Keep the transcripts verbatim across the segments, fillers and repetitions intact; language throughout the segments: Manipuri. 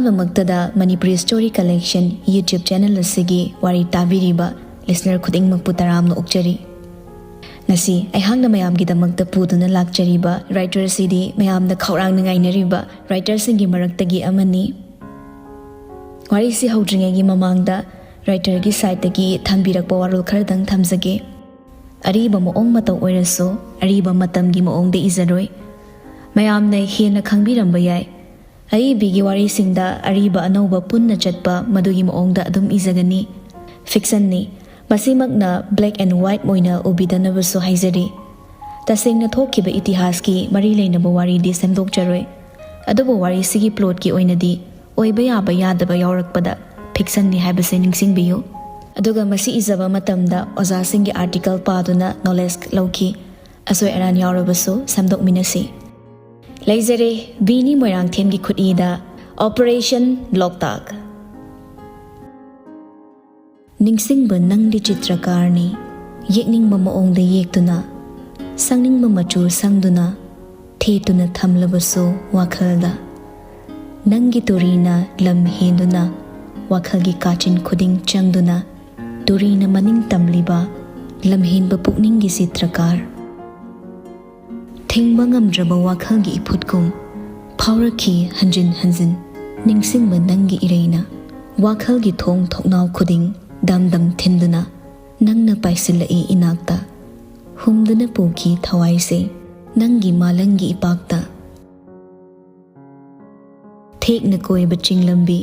ꯑꯍꯥꯟꯕꯃꯛꯇꯗ Manipuri Story Collection YouTube channel ꯑꯁꯤꯒꯤ ꯋꯥꯔꯤ ꯇꯥꯕꯤꯔꯤꯕ listener ꯈꯨꯗꯤꯡꯃꯛꯄꯨ ꯇꯔꯥꯝꯅ ꯑꯣꯛꯆꯔꯤ꯫ ꯉꯁꯤ ꯑꯩꯍꯥꯛꯅ ꯃꯌꯥꯝꯒꯤꯗꯃꯛꯇ ꯄꯨꯗꯨꯅ ꯂꯥꯛꯆꯔꯤꯕ writer ꯑꯁꯤꯗꯤ ꯃꯌꯥꯝꯅ ꯈꯧꯔꯥꯡꯅ ꯉꯥꯏꯅꯔꯤꯕ writer ꯁꯤꯡꯒꯤ ꯃꯔꯛꯇꯒꯤ ꯑꯃꯅꯤ꯫ ꯋꯥꯔꯤꯁꯤ ꯍꯧꯗ꯭ꯔꯤꯉꯩꯒꯤ ꯃꯃꯥꯡꯗ writer ꯒꯤ side ꯇꯒꯤ ꯊꯝꯕꯤꯔꯛꯄ ꯋꯥꯔꯣꯜ ꯈꯔꯗꯪ ꯊꯝꯖꯒꯦ꯫ ꯑꯔꯤꯕ ꯃꯑꯣꯡ ꯃꯇꯧ ꯑꯣꯏꯔꯁꯨ ꯑꯔꯤꯕ ꯃꯇꯝꯒꯤ ꯃꯑꯣꯡꯗ ꯏꯖꯔꯣꯏ꯫ ꯃꯌꯥꯝꯅ ꯍꯦꯟꯅ ꯈꯪꯕꯤꯔꯝꯕ ꯌꯥꯏ꯫ ꯑꯏꯕꯤꯒꯤ ꯋꯥꯔꯤꯁꯤꯡꯗ ꯑꯔꯤꯕ ꯑꯅꯧꯕ ꯄꯨꯟꯅ ꯆꯠꯄ ꯃꯗꯨꯒꯤ ꯃꯑꯣꯡꯗ ꯑꯗꯨꯝ ꯏꯖꯒꯅꯤ꯫ Fiction ꯅꯤ꯫ ꯃꯁꯤꯃꯛꯅ black and white ꯑꯣꯏꯅ ꯎꯕꯤꯗꯅꯕꯁꯨ ꯍꯥꯏꯖꯔꯤ꯫ ꯇꯁꯦꯡꯅ ꯊꯣꯛꯈꯤꯕ ꯏꯇꯤꯍꯥꯁꯀꯤ ꯃꯔꯤ ꯂꯩꯅꯕ ꯋꯥꯔꯤꯗꯤ ꯁꯦꯝꯗꯣꯛꯆꯔꯣꯏ꯫ ꯑꯗꯨꯕꯨ ꯋꯥꯔꯤꯁꯤꯒꯤ plot ꯀꯤ ꯑꯣꯏꯅꯗꯤ ꯑꯣꯏꯕ ꯌꯥꯕ ꯌꯥꯗꯕ ꯌꯥꯎꯔꯛꯄꯗ fiction ꯅꯤ ꯍꯥꯏꯕꯁꯦ ꯅꯤꯡꯁꯤꯡꯕꯤꯌꯨ꯫ ꯑꯗꯨꯒ ꯃꯁꯤ ꯏꯖꯕ ꯃꯇꯝꯗ ꯑꯣꯖꯥꯁꯤꯡꯒꯤ article ꯄꯥꯗꯨꯅ knowledge ꯂꯧꯈꯤ꯫ ꯑꯁꯣꯏ ꯑꯔꯥꯟ ꯌꯥꯎꯔꯕꯁꯨ ꯁꯦꯝꯗꯣꯛꯃꯤꯟꯅꯁꯤ꯫ ꯂꯩꯖꯔꯦ, ꯕꯤꯅꯤ ꯃꯣꯏꯔꯥꯡꯊꯦꯝꯒꯤ ꯈꯨꯠꯏꯗ Operation ꯂꯣꯛꯇꯥꯛ꯫ ꯅꯤꯡꯁꯤꯡꯕ ꯅꯪꯗꯤ ꯆꯤꯇ꯭ꯔꯀꯥꯔꯅꯤ, ꯌꯦꯛꯅꯤꯡꯕ ꯃꯑꯣꯡꯗ ꯌꯦꯛꯇꯨꯅ, ꯁꯪꯅꯤꯡꯕ ꯃꯆꯨ ꯁꯪꯗꯨꯅ, ꯊꯦꯠꯇꯨꯅ ꯊꯝꯂꯕꯁꯨ ꯋꯥꯈꯜꯗ꯫ ꯅꯪꯒꯤ ꯇꯨꯔꯤꯅ ꯂꯝ ꯍꯦꯟꯗꯨꯅ, ꯋꯥꯈꯜꯒꯤ ꯀꯥꯆꯤꯟ ꯈꯨꯗꯤꯡ ꯆꯪꯗꯨꯅ, ꯇꯨꯔꯤꯅ ꯃꯅꯤꯡ ꯇꯝꯂꯤꯕ, ꯂꯝꯍꯦꯟꯕ ꯄꯨꯛꯅꯤꯡꯒꯤ ꯆꯤꯇ꯭ꯔꯀꯥꯔ꯫ ꯊꯤꯡꯕ ꯉꯝꯗ꯭ꯔꯕ ꯋꯥꯈꯜꯒꯤ ꯏꯐꯨꯠꯀꯨꯝ ꯐꯥꯎꯔꯛꯈꯤ ꯍꯟꯖꯤꯟ ꯍꯟꯖꯤꯟ꯫ ꯅꯤꯡꯁꯤꯡꯕ ꯅꯪꯒꯤ ꯏꯔꯩꯅ ꯋꯥꯈꯜꯒꯤ ꯊꯣꯡ ꯊꯣꯡꯅꯥꯎ ꯈꯨꯗꯤꯡ ꯗꯝ ꯗꯝ ꯊꯤꯟꯗꯨꯅ, ꯅꯪꯅ ꯄꯥꯏꯁꯤꯜꯂꯛꯏ ꯏꯅꯥꯛꯇ꯫ ꯍꯨꯝꯗꯨꯅ ꯄꯨꯈꯤ ꯊꯋꯥꯏꯁꯦ ꯅꯪꯒꯤ ꯃꯥꯂꯪꯒꯤ ꯏꯄꯥꯛꯇ꯫ ꯊꯦꯛꯅ ꯀꯣꯏꯕ ꯆꯤꯡꯂꯝꯕꯤ,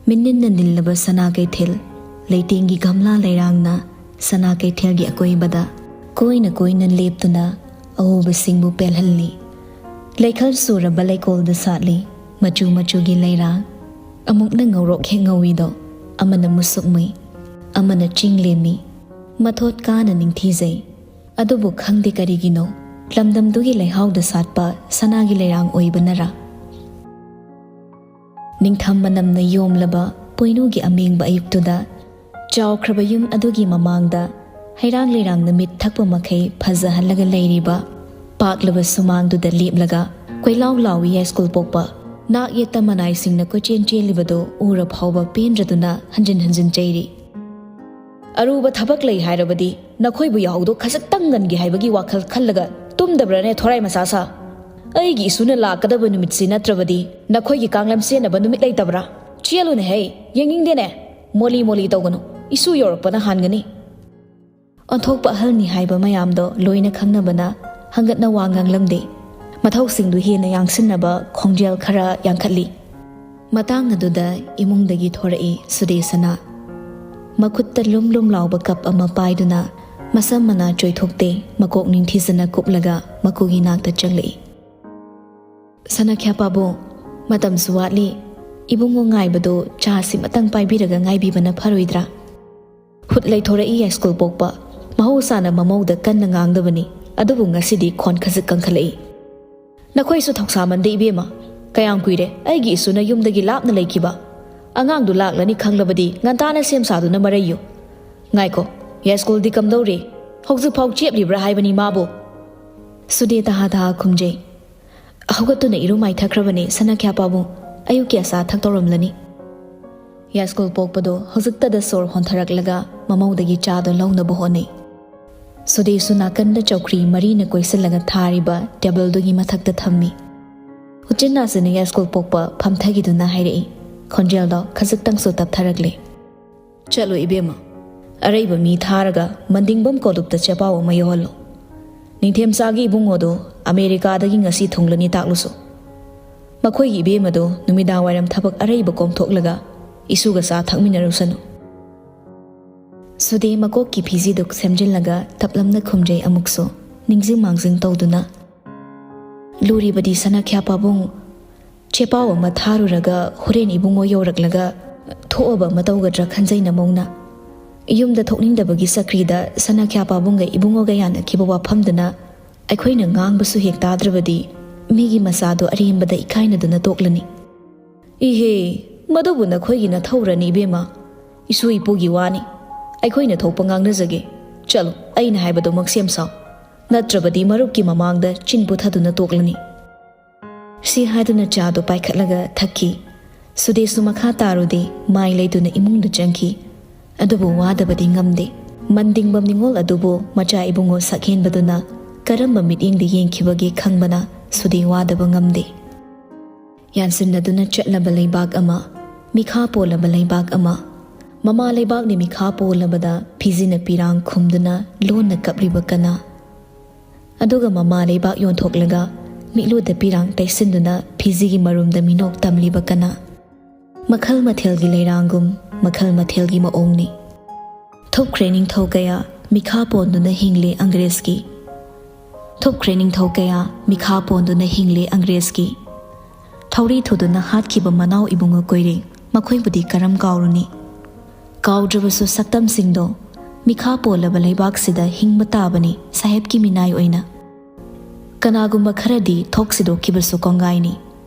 ꯃꯤꯅꯤꯟꯅ ꯅꯤꯜꯂꯕ ꯁꯅꯥ ꯀꯩꯊꯦꯜ, ꯂꯩꯇꯦꯡꯒꯤ ꯒꯝꯂꯥ ꯂꯩꯔꯥꯡꯅ ꯁꯅꯥ ꯀꯩꯊꯦꯜꯒꯤ ꯑꯀꯣꯏꯕꯗ ꯀꯣꯏꯅ ꯀꯣꯏꯅ ꯂꯦꯞꯇꯨꯅ ꯑꯎꯕꯁꯤꯡꯕꯨ ꯄꯦꯜꯍꯜꯂꯤ꯫ ꯂꯩꯈꯜ ꯁꯨꯔꯕ ꯂꯩꯀꯣꯜꯗ ꯁꯥꯠꯂꯤ ꯃꯆꯨ ꯃꯆꯨꯒꯤ ꯂꯩꯔꯥꯡ꯫ ꯑꯃꯨꯛꯅ ꯉꯧꯔꯣꯛ ꯍꯦꯛ ꯉꯧꯏꯗꯣ, ꯑꯃꯅ ꯃꯨꯁꯨꯛ ꯃꯨꯏ, ꯑꯃꯅ ꯆꯤꯡ ꯂꯦꯝꯃꯤ꯫ ꯃꯊꯣꯠ ꯀꯥꯅ ꯅꯤꯡꯊꯤꯖꯩ꯫ ꯑꯗꯨꯕꯨ ꯈꯪꯗꯦ ꯀꯔꯤꯒꯤꯅꯣ, ꯂꯝꯗꯝꯗꯨꯒꯤ ꯂꯩꯍꯥꯎꯗ ꯁꯥꯠꯄ ꯁꯅꯥꯒꯤ ꯂꯩꯔꯥꯡ ꯑꯣꯏꯕꯅꯔꯥ? ꯅꯤꯡꯊꯝ ꯃꯅꯝꯅ ꯌꯣꯝꯂꯕ ꯄꯣꯏꯅꯨꯒꯤ ꯑꯃꯦꯡꯕ ꯑꯌꯨꯛꯇꯨꯗ, ꯆꯥꯎꯈ꯭ꯔꯕ ꯌꯨꯝ ꯑꯗꯨꯒꯤ ꯃꯃꯥꯡꯗ ꯍꯩꯔꯥꯡ ꯂꯩꯔꯥꯡꯅ ꯃꯤꯠ ꯊꯛꯄ ꯃꯈꯩ ꯐꯖꯍꯜꯂꯒ ꯂꯩꯔꯤꯕ ꯄꯥꯛꯂꯕ ꯁꯨꯃꯥꯡꯗꯨꯗ ꯂꯦꯞꯂꯒ, ꯀꯣꯏꯂꯥꯎ ꯂꯥꯎꯏ ꯌꯥꯏꯁ꯭ꯀꯨꯜ ꯄꯣꯛꯄ ꯅꯥꯛ ꯌꯦꯠꯇ ꯃꯅꯥꯏꯁꯤꯡꯅ ꯀꯣꯏꯆꯦꯟ ꯆꯦꯜꯂꯤꯕꯗꯨ ꯎꯔ ꯐꯥꯎꯕ ꯄꯦꯟꯗ꯭ꯔꯗꯨꯅ ꯍꯟꯖꯤꯟ ꯍꯟꯖꯤꯟ ꯆꯩꯔꯤ꯫ "ꯑꯔꯨꯕ ꯊꯕꯛ ꯂꯩ ꯍꯥꯏꯔꯕꯗꯤ ꯅꯈꯣꯏꯕꯨ ꯌꯥꯍꯧꯗꯣ ꯈꯖꯤꯛꯇꯪ ꯉꯟꯒꯦ ꯍꯥꯏꯕꯒꯤ ꯋꯥꯈꯜ ꯈꯜꯂꯒ ꯇꯨꯝꯗꯕ꯭ꯔꯥꯅꯦ, ꯊꯣꯔꯥꯏ ꯃꯆꯥ ꯁꯥ? ꯑꯩꯒꯤ ꯏꯁꯨꯅ ꯂꯥꯛꯀꯗꯕ ꯅꯨꯃꯤꯠꯁꯤ ꯅꯠꯇ꯭ꯔꯕꯗꯤ ꯅꯈꯣꯏꯒꯤ ꯀꯥꯡꯂꯝ ꯆꯦꯟꯅꯕ ꯅꯨꯃꯤꯠ ꯂꯩꯇꯕ꯭ꯔꯥ? ꯆꯦꯜꯂꯨꯅꯦ ꯍꯩ, ꯌꯦꯡꯅꯤꯡꯗꯦꯅꯦ꯫ ꯃꯣꯂꯤ ꯃꯣꯂꯤ ꯇꯧꯒꯅꯨ, ꯏꯁꯨ ꯌꯧꯔꯛꯄꯅ ꯍꯥꯟꯒꯅꯤ"꯫ ꯑꯣꯟꯊꯣꯛꯄ ꯑꯍꯜꯅꯤ ꯍꯥꯏꯕ ꯃꯌꯥꯝꯗꯣ ꯂꯣꯏꯅ ꯈꯪꯅꯕꯅ ꯍꯪꯒꯠꯅ ꯋꯥ ꯉꯥꯡꯂꯝꯗꯦ꯫ ꯃꯊꯧꯁꯤꯡꯗꯨ ꯍꯦꯟꯅ ꯌꯥꯡꯁꯤꯟꯅꯕ ꯈꯣꯡꯖꯦꯜ ꯈꯔ ꯌꯥꯡꯈꯠꯂꯤ꯫ ꯃꯇꯥꯡ ꯑꯗꯨꯗ ꯏꯃꯨꯡꯗꯒꯤ ꯊꯣꯔꯛꯏ ꯁꯨꯗꯦꯁꯅ꯫ ꯃꯈꯨꯠꯇ ꯂꯨꯝ ꯂꯨꯝ ꯂꯥꯎꯕ ꯀꯞ ꯑꯃ ꯄꯥꯏꯗꯨꯅ, ꯃꯁꯝ ꯃꯅꯥ ꯆꯣꯏꯊꯣꯛꯇꯦ, ꯃꯀꯣꯛ ꯅꯤꯡꯊꯤꯖꯅ ꯀꯨꯞꯂꯒ ꯃꯀꯨꯒꯤ ꯅꯥꯛꯇ ꯆꯪꯂꯛꯏ꯫ "ꯁꯅꯥꯈ꯭ꯌꯥ ꯄꯥꯕꯨꯡ, ꯃꯇꯝꯁꯨ ꯋꯥꯠꯂꯤ꯫ ꯏꯕꯨꯡꯉꯣ ꯉꯥꯏꯕꯗꯣ ꯆꯥꯁꯤꯃꯇꯪ ꯄꯥꯏꯕꯤꯔꯒ ꯉꯥꯏꯕꯤꯕꯅ ꯐꯔꯣꯏꯗ꯭ꯔꯥ?" ꯍꯨꯠ ꯂꯩꯊꯣꯔꯛꯏ ꯌꯥꯏꯁ꯭ꯀꯨꯜ ꯄꯣꯛꯄ꯫ ꯃꯍꯧꯁꯥꯅ ꯃꯃꯧꯗ ꯀꯟꯅ ꯉꯥꯡꯗꯕꯅꯤ, ꯑꯗꯨꯕꯨ ꯉꯁꯤꯗꯤ ꯈꯣꯟ ꯈꯖꯤꯛ ꯀꯟꯈꯠꯂꯛꯏ꯫ "ꯅꯈꯣꯏꯁꯨ ꯊꯧꯁꯥꯃꯟꯗꯦ ꯏꯕꯦꯝꯃ꯫ ꯀꯌꯥꯝ ꯀꯨꯏꯔꯦ ꯑꯩꯒꯤ ꯏꯁꯨꯅ ꯌꯨꯝꯗꯒꯤ ꯂꯥꯞꯅ ꯂꯩꯈꯤꯕ? ꯑꯉꯥꯡꯗꯨ ꯂꯥꯛꯂꯅꯤ ꯈꯪꯂꯕꯗꯤ ꯉꯟꯇꯥꯅ ꯁꯦꯝ ꯁꯥꯗꯨꯅ ꯃꯔꯩꯌꯨ꯫ ꯉꯥꯏꯈꯣ, ꯌꯥꯏꯁ꯭ꯀꯨꯜꯗꯤ ꯀꯝꯗꯧꯔꯤ? ꯍꯧꯖꯤꯛꯐꯥꯎ ꯆꯦꯞꯂꯤꯕ꯭ꯔꯥ ꯍꯥꯏꯕꯅꯤ ꯃꯥꯕꯨ?" ꯁꯨꯗꯦ ꯇꯍꯥ ꯇꯍꯥ ꯈꯨꯝꯖꯩ꯫ "ꯍꯧꯒꯠꯇꯨꯅ ꯏꯔꯨ ꯃꯥꯏꯊꯈ꯭ꯔꯕꯅꯦ ꯁꯅꯥꯈ꯭ꯌꯥ ꯄꯥꯕꯨꯡ꯫ ꯑꯌꯨꯛꯀꯤ ꯑꯆꯥ ꯊꯛꯇꯧꯔꯝꯂꯅꯤ"꯫ ꯌꯥꯏꯁ꯭ꯀꯨꯜ ꯄꯣꯛꯄꯗꯣ ꯍꯧꯖꯤꯛꯇꯗ ꯁꯣꯔ ꯍꯣꯟꯊꯔꯛꯂꯒ ꯃꯃꯧꯗꯒꯤ ꯆꯥꯗꯣ ꯂꯧꯅꯕ ꯍꯣꯠꯅꯩ꯫ ꯁꯨꯗꯦꯁꯨ ꯅꯥꯀꯟꯗ ꯆꯧꯀ꯭ꯔꯤ ꯃꯔꯤꯅ ꯀꯣꯏꯁꯤꯜꯂꯒ ꯊꯥꯔꯤꯕ ꯇꯦꯕꯜꯗꯨꯒꯤ ꯃꯊꯛꯇ ꯊꯝꯃꯤ꯫ ꯎꯆꯤꯟ ꯅꯥꯆꯤꯟꯅ ꯌꯥꯏꯁ꯭ꯀꯨꯜ ꯄꯣꯛꯄ ꯐꯝꯊꯈꯤꯗꯨꯅ ꯍꯥꯏꯔꯛꯏ, ꯈꯣꯟꯖꯦꯜꯗꯣ ꯈꯖꯤꯛꯇꯪꯁꯨ ꯇꯞꯊꯔꯛꯂꯦ꯫ "ꯆꯠꯂꯣ ꯏꯕꯦꯝꯃ, ꯑꯔꯩꯕ ꯃꯤ ꯊꯥꯔꯒ ꯃꯟꯗꯤꯡꯕꯝ ꯀꯣꯂꯨꯞꯇ ꯆꯦꯄꯥꯎ ꯑꯃ ꯌꯧꯍꯜꯂꯣ꯫ ꯅꯤꯡꯊꯦꯝꯆꯥꯒꯤ ꯏꯕꯨꯡꯉꯣꯗꯣ ꯑꯃꯦꯔꯤꯀꯥꯗꯒꯤ ꯉꯁꯤ ꯊꯨꯡꯂꯅꯤ ꯇꯥꯛꯂꯨꯁꯨ꯫ ꯃꯈꯣꯏꯒꯤ ꯏꯕꯦꯝꯃꯗꯣ ꯅꯨꯃꯤꯗꯥꯡ ꯋꯥꯏꯔꯝ ꯊꯕꯛ ꯑꯔꯩꯕ ꯀꯣꯝꯊꯣꯛꯂꯒ ꯏꯁꯨꯒ ꯆꯥ ꯊꯛꯃꯤꯟꯅꯔꯨꯁꯅꯨ"꯫ ꯁꯨꯗꯦ ꯃꯀꯣꯛꯀꯤ ꯐꯤꯖꯤꯗꯨ ꯁꯦꯝꯖꯤꯜꯂꯒ ꯇꯞꯂꯝꯅ ꯈꯨꯝꯖꯩ ꯑꯃꯨꯛꯁꯨ, ꯅꯤꯡꯖꯤꯡ ꯃꯥꯡꯖꯤꯡ ꯇꯧꯗꯨꯅ꯫ "ꯂꯨꯔꯤꯕꯗꯤ ꯁꯅꯥꯈ꯭ꯌꯥ ꯄꯥꯕꯨꯡ, ꯆꯦꯄꯥꯎ ꯑꯃ ꯊꯥꯔꯨꯔꯒ ꯍꯣꯔꯦꯟ ꯏꯕꯨꯡꯉꯣ ꯌꯧꯔꯛꯂꯒ ꯊꯣꯛꯑꯕ ꯑꯃ ꯇꯧꯒꯗ꯭ꯔꯥ ꯈꯟꯖꯩ ꯅꯃꯧꯅ꯫ ꯌꯨꯝꯗ ꯊꯣꯛꯅꯤꯡꯗꯕꯒꯤ ꯆꯀ꯭ꯔꯤꯗ ꯁꯅꯥꯈ꯭ꯌꯥ ꯄꯥꯕꯨꯡꯒ ꯏꯕꯨꯡꯉꯣꯒ ꯌꯥꯅꯈꯤꯕ ꯋꯥꯐꯝꯗꯨꯅ ꯑꯩꯈꯣꯏꯅ ꯉꯥꯡꯕꯁꯨ ꯍꯦꯛ ꯇꯥꯗ꯭ꯔꯕꯗꯤ ꯃꯤꯒꯤ ꯃꯆꯥꯗꯣ ꯑꯔꯦꯝꯕꯗ ꯏꯀꯥꯏꯅꯗꯨꯅ ꯇꯣꯛꯂꯅꯤ"꯫ "ꯏꯍꯦ, ꯃꯗꯨꯕꯨ ꯅꯈꯣꯏꯒꯤ ꯅꯊꯧꯔꯅꯤ ꯏꯕꯦꯝꯃ꯫ ꯏꯁꯨ ꯏꯄꯨꯒꯤ ꯋꯥꯅꯤ꯫ ꯑꯩꯈꯣꯏꯅ ꯊꯣꯛꯄ ꯉꯥꯡꯅꯖꯒꯦ꯫ ꯆꯠꯂꯣ, ꯑꯩꯅ ꯍꯥꯏꯕꯗꯨꯃꯛ ꯁꯦꯝ ꯁꯥꯎ꯫ ꯅꯠꯇ꯭ꯔꯕꯗꯤ ꯃꯔꯨꯞꯀꯤ ꯃꯃꯥꯡꯗ ꯆꯤꯟ ꯄꯨꯊꯗꯨꯅ ꯇꯣꯛꯂꯅꯤ"꯫ ꯁꯤ ꯍꯥꯏꯗꯨꯅ ꯆꯥꯗꯨ ꯄꯥꯏꯈꯠꯂꯒ ꯊꯛꯈꯤ꯫ ꯁꯨꯗꯦꯁꯨ ꯃꯈꯥ ꯇꯥꯔꯨꯗꯦ, ꯃꯥꯏ ꯂꯩꯗꯨꯅ ꯏꯃꯨꯡꯗ ꯆꯪꯈꯤ꯫ ꯑꯗꯨꯕꯨ ꯋꯥꯗꯕꯗꯤ ꯉꯝꯗꯦ꯫ ꯃꯟꯗꯤꯡꯕꯝ ꯅꯤꯉꯣꯜ ꯑꯗꯨꯕꯨ ꯃꯆꯥ ꯏꯕꯨꯡꯉꯣ ꯁꯛꯍꯦꯟꯕꯗꯨꯅ ꯀꯔꯝꯕ ꯃꯤꯠꯌꯦꯡꯗ ꯌꯦꯡꯈꯤꯕꯒꯦ ꯈꯪꯕꯅ ꯁꯨꯗꯦ ꯋꯥꯗꯕ ꯉꯝꯗꯦ꯫ ꯌꯥꯟꯁꯤꯟꯅꯗꯨꯅ ꯆꯠꯂꯕ ꯂꯩꯕꯥꯛ ꯑꯃ, ꯃꯤꯈꯥ ꯄꯣꯜꯂꯕ ꯂꯩꯕꯥꯛ ꯑꯃ꯫ ꯃꯃꯥ ꯂꯩꯕꯥꯛꯅ ꯃꯤꯈꯥ ꯄꯣꯜꯂꯕꯗ ꯐꯤꯖꯤꯅ ꯄꯤꯔꯥꯡ ꯈꯨꯝꯗꯨꯅ ꯂꯣꯟꯅ ꯀꯞꯂꯤꯕ ꯀꯅꯥ? ꯑꯗꯨꯒ ꯃꯃꯥ ꯂꯩꯕꯥꯛ ꯌꯣꯟꯊꯣꯛꯂꯒ ꯃꯤꯠꯂꯨꯗ ꯄꯤꯔꯥꯡ ꯇꯩꯁꯤꯟꯗꯨꯅ ꯐꯤꯖꯤꯒꯤ ꯃꯔꯨꯝꯗ ꯃꯤꯅꯣꯛ ꯇꯝꯂꯤꯕ ꯀꯅꯥ? ꯃꯈꯜ ꯃꯊꯦꯜꯒꯤ ꯂꯩꯔꯥꯡꯒꯨꯝ ꯃꯈꯜ ꯃꯊꯦꯜꯒꯤ ꯃꯑꯣꯡꯅꯤ꯫ ꯊꯣꯛꯈ꯭ꯔꯦ ꯅꯤꯡꯊꯧ ꯀꯌꯥ, ꯃꯤꯈꯥ ꯄꯣꯟꯗꯨꯅ ꯍꯤꯡꯂꯦ ꯑꯪꯒ꯭ꯔꯦꯖꯀꯤ꯫ ꯊꯣꯛꯈ꯭ꯔꯦ ꯅꯤꯡꯊꯧ ꯀꯌꯥ, ꯃꯤꯈꯥ ꯄꯣꯟꯗꯨꯅ ꯍꯤꯡꯂꯦ ꯑꯪꯒ꯭ꯔꯦꯖꯀꯤ꯫ ꯊꯧꯔꯤ ꯊꯨꯗꯨꯅ ꯍꯥꯠꯈꯤꯕ ꯃꯅꯥꯎ ꯏꯕꯨꯡꯉꯣ ꯀꯣꯏꯔꯦꯡ, ꯃꯈꯣꯏꯕꯨꯗꯤ ꯀꯔꯝ ꯀꯥꯎꯔꯨꯅꯤ? ꯀꯥꯎꯗ꯭ꯔꯕꯁꯨ ꯁꯛꯇꯝꯁꯤꯡꯗꯣ, ꯃꯤꯈꯥ ꯄꯣꯜꯂꯕ ꯂꯩꯕꯥꯛꯁꯤꯗ ꯍꯤꯡꯕ ꯇꯥꯕꯅꯤ ꯁꯥꯍꯦꯕꯀꯤ ꯃꯤꯅꯥꯏ ꯑꯣꯏꯅ꯫ ꯀꯅꯥꯒꯨꯝꯕ ꯈꯔꯗꯤ ꯊꯣꯛꯁꯤꯗꯣꯛꯈꯤꯕꯁꯨ ꯀꯣꯡꯒꯥꯏꯅꯤ꯫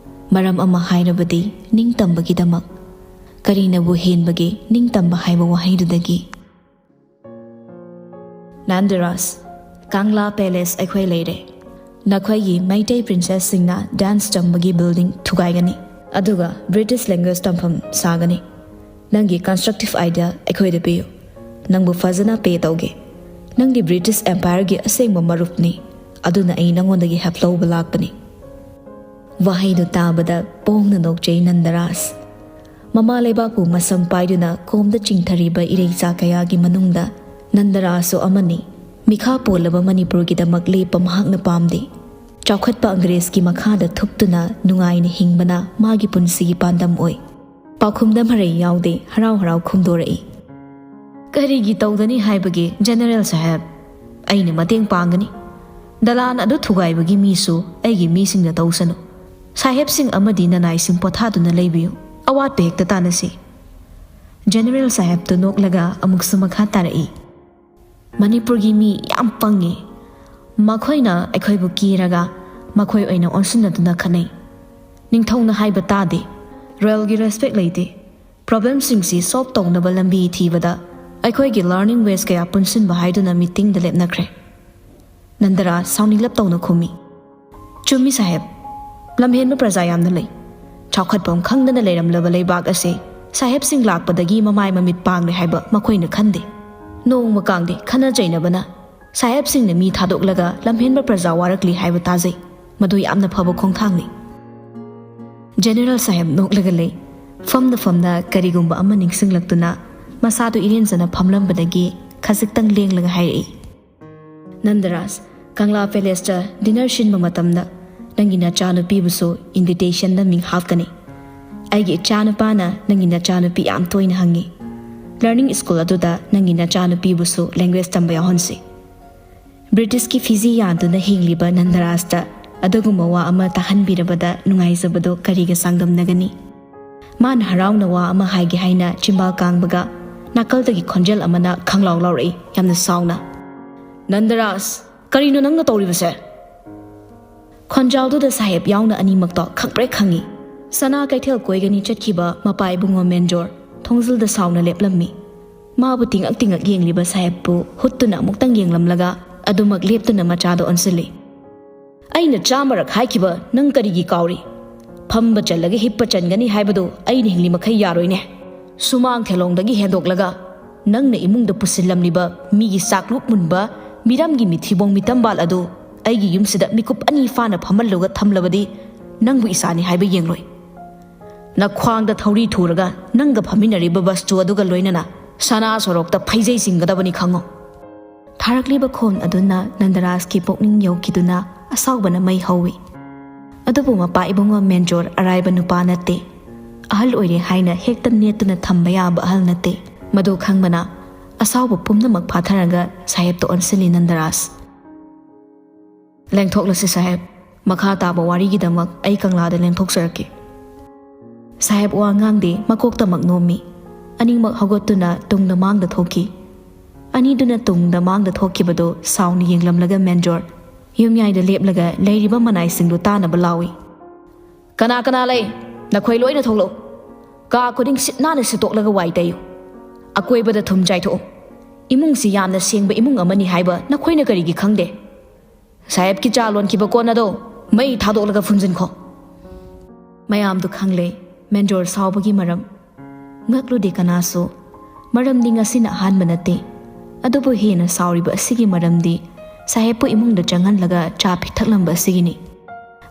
ꯃꯔꯝ ꯑꯃ ꯍꯥꯏꯔꯕꯗꯤ ꯅꯤꯡꯇꯝꯕꯒꯤꯗꯃꯛ꯫ ꯀꯔꯤꯅꯕꯨ ꯍꯦꯟꯕꯒꯦ ꯅꯤꯡꯇꯝꯕ ꯍꯥꯏꯕ ꯋꯥꯍꯩꯗꯨꯗꯒꯤ? ꯅꯟꯗꯔꯥꯖ, ꯀꯪꯂꯥ ꯄꯦꯂꯦꯁ ꯑꯩꯈꯣꯏ ꯂꯩꯔꯦ꯫ ꯅꯈꯣꯏꯒꯤ ꯃꯩꯇꯩ ꯄ꯭ꯔꯤꯟꯁꯦꯁꯁꯤꯡꯅ ꯗꯥꯟꯁ ꯇꯝꯕꯒꯤ ꯕꯤꯜꯗꯤꯡ ꯊꯨꯒꯥꯏꯒꯅꯤ, ꯑꯗꯨꯒ ꯕ꯭ꯔꯤꯇꯤꯁ ꯂꯦꯡꯒ꯭ꯋꯦꯖ ꯇꯝꯐꯝ ꯁꯥꯒꯅꯤ꯫ ꯅꯪꯒꯤ ꯀꯟꯁꯇ꯭ꯔꯛꯇꯤꯚ ꯑꯥꯏꯗꯤꯌꯥ ꯑꯩꯈꯣꯏꯗ ꯄꯤꯌꯨ꯫ ꯅꯪꯕꯨ ꯐꯖꯅ ꯄꯦ ꯇꯧꯒꯦ꯫ ꯅꯪꯗꯤ ꯕ꯭ꯔꯤꯇꯤꯁ ꯑꯦꯝꯄꯥꯌꯔꯒꯤ ꯑꯁꯦꯡꯕ ꯃꯔꯨꯞꯅꯤ, ꯑꯗꯨꯅ ꯑꯩ ꯅꯉꯣꯟꯗꯒꯤ ꯍꯦꯜꯞ ꯂꯧꯕ ꯂꯥꯛꯄꯅꯤ꯫ ꯋꯥꯍꯩꯗꯨ ꯇꯥꯕꯗ ꯄꯣꯡꯅ ꯅꯣꯛꯆꯩ ꯅꯟꯗꯔꯥꯖ꯫ ꯃꯃꯥ ꯂꯩꯕꯥꯛꯄꯨ ꯃꯁꯝ ꯄꯥꯏꯗꯨꯅ ꯀꯣꯝꯗ ꯆꯤꯡꯊꯔꯤꯕ ꯏꯔꯩꯆꯥ ꯀꯌꯥꯒꯤ ꯃꯅꯨꯡꯗ ꯅꯟꯗꯔꯥꯖꯁꯨ ꯑꯃꯅꯤ꯫ ꯃꯤꯈꯥ ꯄꯣꯜꯂꯕ ꯃꯅꯤꯄꯨꯔꯒꯤꯗꯃꯛ ꯂꯦꯞꯄ ꯃꯍꯥꯛꯅ ꯄꯥꯝꯗꯦ꯫ ꯆꯥꯎꯈꯠꯄ ꯑꯪꯒ꯭ꯔꯦꯖꯀꯤ ꯃꯈꯥꯗ ꯊꯨꯞꯇꯨꯅ ꯅꯨꯡꯉꯥꯏꯅ ꯍꯤꯡꯕꯅ ꯃꯥꯒꯤ ꯄꯨꯟꯁꯤꯒꯤ ꯄꯥꯟꯗꯝ ꯑꯣꯏ꯫ ꯄꯥꯎꯈꯨꯝꯗ ꯃꯔꯩ ꯌꯥꯎꯗꯦ, ꯍꯔꯥꯎ ꯍꯔꯥꯎ ꯈꯨꯝꯗꯣꯔꯛꯏ꯫ ꯀꯔꯤꯒꯤ ꯇꯧꯗꯅꯤ ꯍꯥꯏꯕꯒꯦ, ꯖꯦꯅꯔꯦꯜ ꯁꯥꯍꯦꯕ? ꯑꯩꯅ ꯃꯇꯦꯡ ꯄꯥꯡꯒꯅꯤ꯫ ꯗꯂꯥꯟ ꯑꯗꯨ ꯊꯨꯒꯥꯏꯕꯒꯤ ꯃꯤꯁꯨ ꯑꯩꯒꯤ ꯃꯤꯁꯤꯡꯅ ꯇꯧꯁꯅꯨ꯫ ꯁꯥꯍꯦꯕꯁꯤꯡ ꯑꯃꯗꯤ ꯅꯅꯥꯏꯁꯤꯡ ꯄꯣꯊꯥꯗꯨꯅ ꯂꯩꯕꯤꯌꯨ꯫ ꯑꯋꯥꯠꯄ ꯍꯦꯛꯇ ꯇꯥꯟꯅꯁꯤ꯫ ꯖꯦꯅꯔꯦꯜ ꯁꯥꯍꯦꯕꯇꯨ ꯅꯣꯛꯂꯒ ꯑꯃꯨꯛꯁꯨ ꯃꯈꯥ ꯇꯥꯔꯛꯏ꯫ ꯃꯅꯤꯄꯨꯔꯒꯤ ꯃꯤ ꯌꯥꯝ ꯄꯪꯉꯤ꯫ ꯃꯈꯣꯏꯅ ꯑꯩꯈꯣꯏꯕꯨ ꯀꯤꯔꯒ ꯃꯈꯣꯏ ꯑꯣꯏꯅ ꯑꯣꯟꯁꯤꯟꯅꯗꯨꯅ ꯈꯠꯅꯩ꯫ ꯅꯤꯡꯊꯧꯅ ꯍꯥꯏꯕ ꯇꯥꯗꯦ꯫ ꯔꯣꯌꯦꯜꯒꯤ ꯔꯦꯁꯄꯦꯛ ꯂꯩꯇꯦ꯫ ꯄ꯭ꯔꯣꯕ꯭ꯂꯦꯝꯁꯤꯡꯁꯤ ꯁꯣꯜꯕ ꯇꯧꯅꯕ ꯂꯝꯕꯤ ꯊꯤꯕꯗ ꯑꯩꯈꯣꯏꯒꯤ ꯂꯔꯅꯤꯡ ꯋꯦꯁ ꯀꯌꯥ ꯄꯨꯟꯁꯤꯟꯕ ꯍꯥꯏꯗꯨꯅ ꯃꯤꯇꯤꯡꯗ ꯂꯦꯞꯅꯈ꯭ꯔꯦ꯫ ꯅꯟꯗꯔꯥꯖ ꯁꯥꯎꯅꯤꯡꯂꯞ ꯇꯧꯅ ꯈꯨꯝꯃꯤ꯫ ꯆꯨꯝꯃꯤ ꯁꯥꯍꯦꯕ꯫ ꯂꯝꯍꯦꯟꯕ ꯄ꯭ꯔꯖꯥ ꯌꯥꯝꯅ ꯂꯩ꯫ ꯆꯥꯎꯈꯠꯐꯝ ꯈꯪꯗꯅ ꯂꯩꯔꯝꯂꯕ ꯂꯩꯕꯥꯛ ꯑꯁꯤ ꯁꯥꯍꯦꯕꯁꯤꯡ ꯂꯥꯛꯄꯗꯒꯤ ꯃꯃꯥꯏ ꯃꯃꯤꯠ ꯄꯥꯡꯂꯦ ꯍꯥꯏꯕ ꯃꯈꯣꯏꯅ ꯈꯟꯗꯦ꯫ ꯅꯣꯡꯃ ꯀꯥꯡꯗꯦ ꯈꯠꯅ ꯆꯩꯅꯕꯅ ꯁꯥꯍꯦꯕꯁꯤꯡꯅ ꯃꯤ ꯊꯥꯗꯣꯛꯂꯒ ꯂꯝꯍꯦꯟꯕ ꯄ꯭ꯔꯖꯥ ꯋꯥꯔꯛꯂꯤ ꯍꯥꯏꯕ ꯇꯥꯖꯩ꯫ ꯃꯗꯨ ꯌꯥꯝꯅ ꯐꯕ ꯈꯣꯡꯊꯥꯡꯅꯤ꯫ ꯖꯦꯅꯦꯔꯦꯜ ꯁꯥꯍꯦꯕ ꯅꯣꯛꯂꯒ ꯂꯩ꯫ ꯐꯝꯅ ꯐꯝꯅ ꯀꯔꯤꯒꯨꯝꯕ ꯑꯃ ꯅꯤꯡꯁꯤꯡꯂꯛꯇꯨꯅ ꯃꯁꯥꯗꯨ ꯏꯔꯦꯟꯖꯅ ꯐꯝꯂꯝꯕꯗꯒꯤ ꯈꯖꯤꯛꯇꯪ ꯂꯦꯡꯂꯒ ꯍꯥꯏꯔꯛꯏ, "ꯅꯟꯗꯔꯥꯖ, ꯀꯪꯂꯥ ꯄꯦꯂꯦꯁꯇ ꯗꯤꯅꯔ ꯁꯤꯟꯕ ꯃꯇꯝꯗ ꯅꯪꯒꯤ ꯅꯆꯥꯅꯨꯄꯤꯕꯨꯁꯨ ꯏꯟꯚꯤꯇꯦꯁꯟꯗ ꯃꯤꯡ ꯍꯥꯞꯀꯅꯤ꯫ ꯑꯩꯒꯤ ꯏꯆꯥꯅꯨꯄꯥꯅ ꯅꯪꯒꯤ ꯅꯆꯥꯅꯨꯄꯤ ꯌꯥꯝ ꯇꯣꯏꯅ ꯍꯪꯉꯤ꯫ ꯂꯔꯅꯤꯡ ꯁ꯭ꯀꯨꯜ ꯑꯗꯨꯗ ꯅꯪꯒꯤ ꯅꯆꯥꯅꯨꯄꯤꯕꯨꯁꯨ ꯂꯦꯡꯒ꯭ꯋꯦꯖ ꯇꯝꯕ ꯌꯥꯎꯍꯟꯁꯤ꯫ ꯕ꯭ꯔꯤꯇꯤꯁꯀꯤ ꯐꯤꯖꯤ ꯌꯥꯟꯗꯨꯅ ꯍꯤꯡꯂꯤꯕ ꯅꯟꯗꯔꯥꯖꯇ ꯑꯗꯨꯒꯨꯝꯕ ꯋꯥ ꯑꯃ ꯇꯥꯍꯟꯕꯤꯔꯕꯗ ꯅꯨꯡꯉꯥꯏꯖꯕꯗꯨ ꯀꯔꯤꯒ ꯆꯥꯡꯗꯝꯅꯒꯅꯤ?" ꯃꯥꯅ ꯍꯔꯥꯎꯅ ꯋꯥ ꯑꯃ ꯍꯥꯏꯒꯦ ꯍꯥꯏꯅ ꯆꯤꯝꯕꯥꯜ ꯀꯥꯡꯕꯒ ꯅꯥꯀꯜꯗꯒꯤ ꯈꯣꯟꯖꯦꯜ ꯑꯃꯅ ꯈꯪꯂꯥꯎ ꯂꯥꯎꯔꯛꯏ, ꯌꯥꯝꯅ ꯁꯥꯎꯅ, "ꯅꯟꯗꯔꯥꯖ, ꯀꯔꯤꯅꯣ ꯅꯪꯅ ꯇꯧꯔꯤꯕꯁꯦ?" ꯈꯣꯟꯖꯥꯎꯗꯨꯗ ꯁꯥꯍꯦꯕ ꯌꯥꯎꯅ ꯑꯅꯤꯃꯛꯇꯣ ꯈꯪꯄ꯭ꯔꯦꯛ ꯈꯪꯉꯤ꯫ ꯁꯅꯥ ꯀꯩꯊꯦꯜ ꯀꯣꯏꯒꯅꯤ ꯆꯠꯈꯤꯕ ꯃꯄꯥ ꯏꯕꯨꯡꯉꯣ ꯃꯦꯟꯖꯣꯔ ꯊꯣꯡꯖꯤꯜꯗ ꯁꯥꯎꯅ ꯂꯦꯞꯂꯝꯃꯤ꯫ ꯃꯥꯕꯨ ꯇꯤꯡꯉꯛ ꯇꯤꯡꯉꯛ ꯌꯦꯡꯂꯤꯕ ꯁꯥꯍꯦꯕꯄꯨ ꯍꯨꯠꯇꯨꯅ ꯑꯃꯨꯛꯇꯪ ꯌꯦꯡꯂꯝꯂꯒ ꯑꯗꯨꯃꯛ ꯂꯦꯞꯇꯨꯅ ꯃꯆꯥꯗ ꯑꯣꯟꯁꯤꯜꯂꯤ꯫ "ꯑꯩꯅ ꯆꯥꯝꯃꯔꯛ ꯍꯥꯏꯈꯤꯕ ꯅꯪ ꯀꯔꯤꯒꯤ ꯀꯥꯎꯔꯤ? ꯐꯝꯕ ꯆꯜꯂꯒ ꯍꯤꯞꯄ ꯆꯟꯒꯅꯤ ꯍꯥꯏꯕꯗꯨ ꯑꯩꯅ ꯍꯤꯡꯂꯤ ꯃꯈꯩ ꯌꯥꯔꯣꯏꯅꯦ꯫ ꯁꯨꯃꯥꯡ ꯊꯦꯂꯣꯡꯗꯒꯤ ꯍꯦꯟꯗꯣꯛꯂꯒ ꯅꯪꯅ ꯏꯃꯨꯡꯗ ꯄꯨꯁꯤꯜꯂꯝꯂꯤꯕ ꯃꯤꯒꯤ ꯆꯥꯛꯂꯨꯛ ꯃꯨꯟꯕ ꯃꯤꯔꯝꯒꯤ ꯃꯤꯊꯤꯕꯣꯡ ꯃꯤꯇꯝꯕꯥꯜ ꯑꯗꯨ ꯑꯩꯒꯤ ꯌꯨꯝꯁꯤꯗ ꯃꯤꯀꯨꯞ ꯑꯅꯤ ꯐꯥꯅ ꯐꯝꯍꯜꯂꯒ ꯊꯝꯂꯕꯗꯤ ꯅꯪꯕꯨ ꯏꯁꯥꯅꯤ ꯍꯥꯏꯕ ꯌꯦꯡꯂꯣꯏ꯫ ꯅꯈ꯭ꯋꯥꯡꯗ ꯊꯧꯔꯤ ꯊꯨꯔꯒ ꯅꯪꯒ ꯐꯝꯃꯤꯟꯅꯔꯤꯕ ꯕꯁꯇꯨ ꯑꯗꯨꯒ ꯂꯣꯏꯅꯅ ꯁꯅꯥ ꯁꯣꯔꯣꯛꯇ ꯐꯩꯖꯩ ꯆꯤꯡꯒꯗꯕꯅꯤ ꯈꯪꯉꯨ꯫" ꯊꯥꯔꯛꯂꯤꯕ ꯈꯣꯟ ꯑꯗꯨꯅ ꯅꯟꯗꯔꯥꯖꯀꯤ ꯄꯨꯛꯅꯤꯡ ꯌꯧꯈꯤꯗꯨꯅ ꯑꯁꯥꯎꯕꯅ ꯃꯩ ꯍꯧꯏ꯫ ꯑꯗꯨꯕꯨ ꯃꯄꯥ ꯏꯕꯨꯡꯉꯣ ꯃꯦꯟꯖꯣꯔ ꯑꯔꯥꯏꯕ ꯅꯨꯄꯥ ꯅꯠꯇꯦ꯫ ꯑꯍꯜ ꯑꯣꯏꯔꯦ ꯍꯥꯏꯅ ꯍꯦꯛꯇ ꯅꯦꯠꯇꯨꯅ ꯊꯝꯕ ꯌꯥꯕ ꯑꯍꯜ ꯅꯠꯇꯦ꯫ ꯃꯗꯨ ꯈꯪꯕꯅ ꯑꯁꯥꯎꯕ ꯄꯨꯝꯅꯃꯛ ꯐꯥꯊꯔꯒ ꯁꯥꯍꯦꯕꯇ ꯑꯣꯟꯁꯤꯜꯂꯤ ꯅꯟꯗꯔꯥꯖ꯫ "ꯂꯦꯡꯊꯣꯛꯂꯁꯤ ꯁꯥꯍꯦꯕ꯫ ꯃꯈꯥ ꯇꯥꯕ ꯋꯥꯔꯤꯒꯤꯗꯃꯛ ꯑꯩ ꯀꯪꯂꯥꯗ ꯂꯦꯡꯊꯣꯛꯆꯔꯛꯀꯦ꯫" ꯁꯥꯍꯦꯕ ꯋꯥ ꯉꯥꯡꯗꯦ, ꯃꯀꯣꯛꯇꯃꯛ ꯅꯣꯝꯃꯤ꯫ ꯑꯅꯤꯃꯛ ꯍꯧꯒꯠꯇꯨꯅ ꯇꯨꯡꯗ ꯃꯥꯡꯗ ꯊꯣꯛꯈꯤ꯫ ꯑꯅꯤꯗꯨꯅ ꯇꯨꯡꯗ ꯃꯥꯡꯗ ꯊꯣꯛꯈꯤꯕꯗꯨ ꯁꯥꯎꯅ ꯌꯦꯡꯂꯝꯂꯒ ꯃꯦꯟꯖꯣꯔ ꯌꯨꯝꯌꯥꯏꯗ ꯂꯦꯞꯂꯒ ꯂꯩꯔꯤꯕ ꯃꯅꯥꯏꯁꯤꯡꯗꯨ ꯇꯥꯅꯕ ꯂꯥꯎꯏ꯫ "ꯀꯅꯥ ꯀꯅꯥ ꯂꯩ? ꯅꯈꯣꯏ ꯂꯣꯏꯅ ꯊꯣꯛꯂꯛꯎ꯫ ꯀꯥ ꯈꯨꯗꯤꯡ ꯁꯤꯠ ꯅꯥꯟꯅ ꯁꯤꯠꯇꯣꯛꯂꯒ ꯋꯥꯏ ꯇꯩꯌꯨ꯫ ꯑꯀꯣꯏꯕꯗ ꯊꯨꯝ ꯆꯥꯏꯊꯣꯛꯎ꯫ ꯏꯃꯨꯡꯁꯤ ꯌꯥꯝꯅ ꯁꯦꯡꯕ ꯏꯃꯨꯡ ꯑꯃꯅꯤ ꯍꯥꯏꯕ ꯅꯈꯣꯏꯅ ꯀꯔꯤꯒꯤ ꯈꯪꯗꯦ? ꯁꯥꯍꯦꯕꯀꯤ ꯆꯥ ꯂꯣꯟꯈꯤꯕ ꯀꯣꯟ ꯑꯗꯣ ꯃꯩ ꯊꯥꯗꯣꯛꯂꯒ ꯐꯨꯝꯖꯤꯟꯈꯣ꯫ ꯃꯌꯥꯝꯗꯨ ꯈꯪꯂꯦ ꯃꯦꯟꯖꯣꯔ ꯁꯥꯎꯕꯒꯤ ꯃꯔꯝ꯫ ꯉꯛꯂꯨꯗꯦ ꯀꯅꯥꯁꯨ꯫ ꯃꯔꯝꯗꯤ ꯉꯁꯤꯅ ꯑꯍꯥꯟꯕ ꯅꯠꯇꯦ꯫ ꯑꯗꯨꯕꯨ ꯍꯦꯟꯅ ꯁꯥꯎꯔꯤꯕ ꯑꯁꯤꯒꯤ ꯃꯔꯝꯗꯤ ꯁꯥꯍꯦꯕꯄꯨ ꯏꯃꯨꯡꯗ ꯆꯪꯍꯜꯂꯒ ꯆꯥ ꯄꯤꯊꯛꯂꯝꯕ ꯑꯁꯤꯒꯤꯅꯤ꯫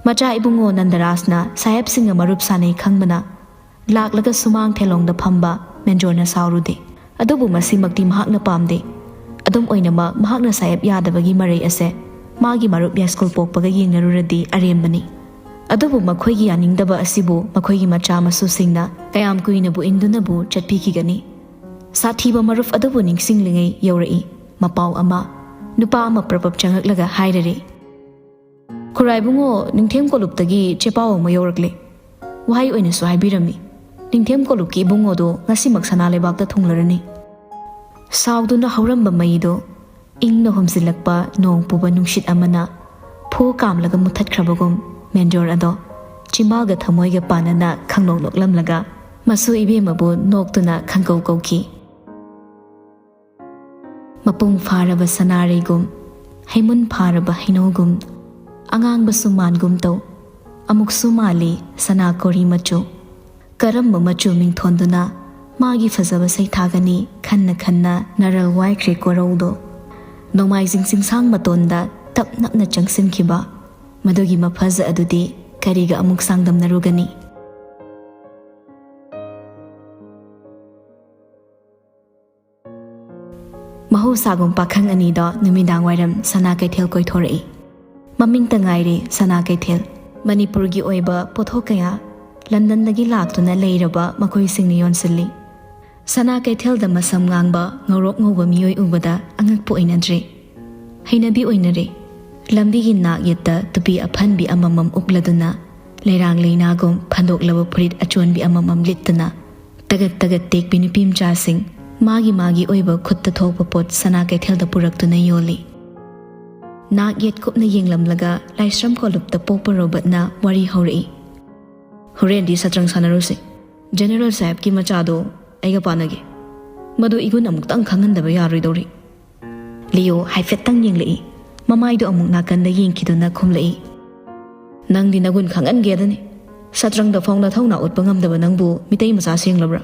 ꯃꯆꯥ ꯏꯕꯨꯡꯉꯣ ꯅꯟꯗꯔꯥꯖꯅ ꯁꯥꯍꯦꯕꯁꯤꯡꯒ ꯃꯔꯨꯞ ꯁꯥꯟꯅꯩ ꯈꯪꯕꯅ ꯂꯥꯛꯂꯒ ꯁꯨꯃꯥꯡ ꯊꯦꯂꯣꯡꯗ ꯐꯝꯕ ꯃꯦꯟꯖꯣꯔꯅ ꯁꯥꯎꯔꯨꯗꯦ꯫ ꯑꯗꯨꯕꯨ ꯃꯁꯤꯃꯛꯇꯤ ꯃꯍꯥꯛꯅ ꯄꯥꯝꯗꯦ꯫ ꯑꯗꯨꯝ ꯑꯣꯏꯅꯃꯛ ꯃꯍꯥꯛꯅ ꯁꯥꯍꯦꯕ ꯌꯥꯗꯕꯒꯤ ꯃꯔꯩ ꯑꯁꯦ ꯃꯥꯒꯤ ꯃꯔꯨꯞ ꯌꯥꯏꯁ꯭ꯀꯨꯜ ꯄꯣꯛꯄꯒ ꯌꯦꯡꯅꯔꯨꯔꯗꯤ ꯑꯔꯦꯝꯕꯅꯤ꯫ ꯑꯗꯨꯕꯨ ꯃꯈꯣꯏꯒꯤ ꯌꯥꯅꯤꯡꯗꯕ ꯑꯁꯤꯕꯨ ꯃꯈꯣꯏꯒꯤ ꯃꯆꯥ ꯃꯁꯨꯁꯤꯡꯅ ꯀꯌꯥꯝ ꯀꯨꯏꯅꯕꯨ ꯏꯟꯗꯨꯅꯕꯨ ꯆꯠꯄꯤꯈꯤꯒꯅꯤ? ꯁꯥꯊꯤꯕ ꯃꯔꯨꯞ ꯑꯗꯨꯕꯨ ꯅꯤꯡꯁꯤꯡꯂꯤꯉꯩ ꯌꯧꯔꯛꯏ ꯃꯄꯥꯎ ꯑꯃ꯫ ꯅꯨꯄꯥ ꯑꯃ ꯄ꯭ꯔꯞ ꯄ꯭ꯔꯞ ꯆꯪꯂꯛꯂꯒ ꯍꯥꯏꯔꯔꯦ, "ꯈꯨꯔꯥꯏꯕꯨꯡꯉꯣ, ꯅꯤꯡꯊꯦꯝ ꯀꯣꯂꯨꯞꯇꯒꯤ ꯆꯦꯄꯥꯎ ꯑꯃ ꯌꯧꯔꯛꯂꯦ꯫ ꯋꯥꯍꯩ ꯑꯣꯏꯅꯁꯨ ꯍꯥꯏꯕꯤꯔꯝꯃꯤ꯫ ꯅꯤꯡꯊꯦꯝ ꯀꯣꯂꯨꯞꯀꯤ ꯏꯕꯨꯡꯉꯣꯗꯣ ꯉꯁꯤꯃꯛ ꯁꯅꯥ ꯂꯩꯕꯥꯛꯇ ꯊꯨꯡꯂꯔꯅꯤ꯫" ꯁꯥꯎꯗꯨꯅ ꯍꯧꯔꯝꯕ ꯃꯩꯗꯣ ꯏꯪꯅ ꯍꯨꯝꯖꯤꯜꯂꯛꯄ ꯅꯣꯡ ꯄꯨꯕ ꯅꯨꯡꯁꯤꯠ ꯑꯃꯅ ꯐꯨ ꯀꯥꯝꯂꯒ ꯃꯨꯊꯠꯈ꯭ꯔꯕꯒꯨꯝ ꯃꯦꯟꯖꯣꯔ ꯑꯗꯣ ꯆꯤꯝꯕꯥꯜꯒ ꯊꯃꯣꯏꯒ ꯄꯥꯟꯅꯅ ꯈꯪꯅꯣꯛ ꯅꯣꯛꯂꯝꯂꯒ ꯃꯁꯨ ꯏꯕꯦꯝꯃꯕꯨ ꯅꯣꯛꯇꯨꯅ ꯈꯪꯀꯧ ꯀꯧꯈꯤ꯫ ꯃꯄꯨꯡ ꯐꯥꯔꯕ ꯁꯅꯥꯔꯩꯒꯨꯝ, ꯍꯩꯃꯨꯟ ꯐꯥꯔꯕ ꯍꯩꯅꯧꯒꯨꯝ, ꯑꯉꯥꯡꯕꯁꯨ ꯃꯥꯟꯒꯨꯝ ꯇꯧ, ꯑꯃꯨꯛꯁꯨ ꯃꯥꯜꯂꯤ ꯁꯅꯥ ꯀꯣꯔꯤ ꯃꯆꯨ꯫ ꯀꯔꯝꯕ ꯃꯆꯨ ꯃꯤꯡꯊꯣꯟꯗꯨꯅ ꯃꯥꯒꯤ ꯐꯖꯕ ꯁꯩꯊꯥꯒꯅꯤ ꯈꯟꯅ ꯈꯟꯅ ꯅꯔꯜ ꯋꯥꯏꯈ꯭ꯔꯦ ꯀꯣꯔꯧꯗꯣ꯫ ꯅꯣꯡꯃꯥꯏꯖꯤꯡ ꯆꯤꯡꯁꯥꯡ ꯃꯇꯣꯟꯗ ꯇꯞ ꯅꯞꯅ ꯆꯪꯁꯤꯟꯈꯤꯕ ꯃꯗꯨꯒꯤ ꯃꯐꯖ ꯑꯗꯨꯗꯤ ꯀꯔꯤꯒ ꯑꯃꯨꯛ ꯆꯥꯡꯗꯝꯅꯔꯨꯒꯅꯤ? ꯃꯍꯧꯁꯥꯒꯨꯝ ꯄꯥꯈꯪ ꯑꯅꯤꯗꯣ ꯅꯨꯃꯤꯗꯥꯡ ꯋꯥꯏꯔꯝ ꯁꯅꯥ ꯀꯩꯊꯦꯜ ꯀꯣꯏꯊꯣꯔꯛꯏ꯫ ꯃꯃꯤꯡꯇ ꯉꯥꯏꯔꯦ ꯁꯅꯥ ꯀꯩꯊꯦꯜ꯫ ꯃꯅꯤꯄꯨꯔꯒꯤ ꯑꯣꯏꯕ ꯄꯣꯠꯊꯣꯛ ꯀꯌꯥ ꯂꯟꯗꯟꯗꯒꯤ ꯂꯥꯛꯇꯨꯅ ꯂꯩꯔꯕ ꯃꯈꯣꯏꯁꯤꯡꯅ ꯌꯣꯟꯁꯤꯜꯂꯤ꯫ ꯁꯅꯥ ꯀꯩꯊꯦꯜꯗ ꯃꯁꯝ ꯉꯥꯡꯕ ꯉꯧꯔꯣꯛ ꯉꯧꯕ ꯃꯤꯑꯣꯏ ꯎꯕꯗ ꯑꯉꯛꯄ ꯑꯣꯏꯅꯗ꯭ꯔꯦ꯫ ꯍꯩꯅꯕꯤ ꯑꯣꯏꯅꯔꯦ꯫ ꯂꯝꯕꯤꯒꯤ ꯅꯥꯛ ꯌꯦꯠꯇ ꯇꯨꯄꯤ ꯑꯐꯟꯕꯤ ꯑꯃꯃꯝ ꯎꯞꯂꯗꯨꯅ ꯂꯩꯔꯥꯡ ꯂꯩꯅꯥꯒꯨꯝ ꯐꯟꯗꯣꯛꯂꯕ ꯐꯨꯔꯤꯠ ꯑꯆꯣꯟꯕꯤ ꯑꯃꯃꯝ ꯂꯤꯠꯇꯨꯅ ꯇꯒꯠ ꯇꯒꯠ ꯇꯦꯛꯄꯤ ꯅꯨꯄꯤ ꯃꯆꯥꯁꯤꯡ ꯃꯥꯒꯤ ꯃꯥꯒꯤ ꯑꯣꯏꯕ ꯈꯨꯠꯇ ꯊꯣꯛꯄ ꯄꯣꯠ ꯁꯅꯥ ꯀꯩꯊꯦꯜꯗ ꯄꯨꯔꯛꯇꯨꯅ ꯌꯣꯜꯂꯤ꯫ ꯅꯥꯛ ꯌꯦꯠ ꯀꯨꯞꯅ ꯌꯦꯡꯂꯝꯂꯒ ꯂꯥꯏꯁ꯭ꯔꯝ ꯀꯣꯂꯨꯞꯇ ꯄꯣꯛꯄ ꯔꯣꯕꯔꯠꯅ ꯋꯥꯔꯤ ꯍꯧꯔꯛꯏ꯫ "ꯍꯣꯔꯦꯟꯗꯤ ꯁꯇ꯭ꯔꯪ ꯁꯥꯟꯅꯔꯨꯁꯤ꯫ ꯖꯦꯅꯦꯔꯦꯜ ꯁꯥꯍꯦꯕꯀꯤ ꯃꯆꯥꯗꯣ ꯑꯩꯒ ꯄꯥꯟꯅꯒꯦ꯫ ꯃꯗꯨ ꯏꯒꯨꯟ ꯑꯃꯨꯛꯇꯪ ꯈꯪꯍꯟꯗꯕ ꯌꯥꯔꯣꯏꯗꯧꯔꯤ꯫" ꯂꯤꯌꯣ ꯍꯥꯏꯐꯦꯠꯇꯪ ꯌꯦꯡꯂꯛꯏ꯫ ꯃꯃꯥꯏꯗꯨ ꯑꯃꯨꯛ ꯅꯥꯀꯟꯗ ꯌꯦꯡꯈꯤꯗꯨꯅ ꯈꯨꯝꯂꯛꯏ꯫ "ꯅꯪꯗꯤ ꯅꯒꯨꯟ ꯈꯪꯍꯟꯒꯦꯗꯅꯤ꯫ ꯁꯇ꯭ꯔꯪꯗ ꯐꯥꯎ ꯅꯊꯧꯅꯥ ꯎꯠꯄ ꯉꯝꯗꯕ ꯅꯪꯕꯨ ꯃꯤꯇꯩ ꯃꯆꯥ ꯁꯦꯡꯂꯕ꯭ꯔꯥ?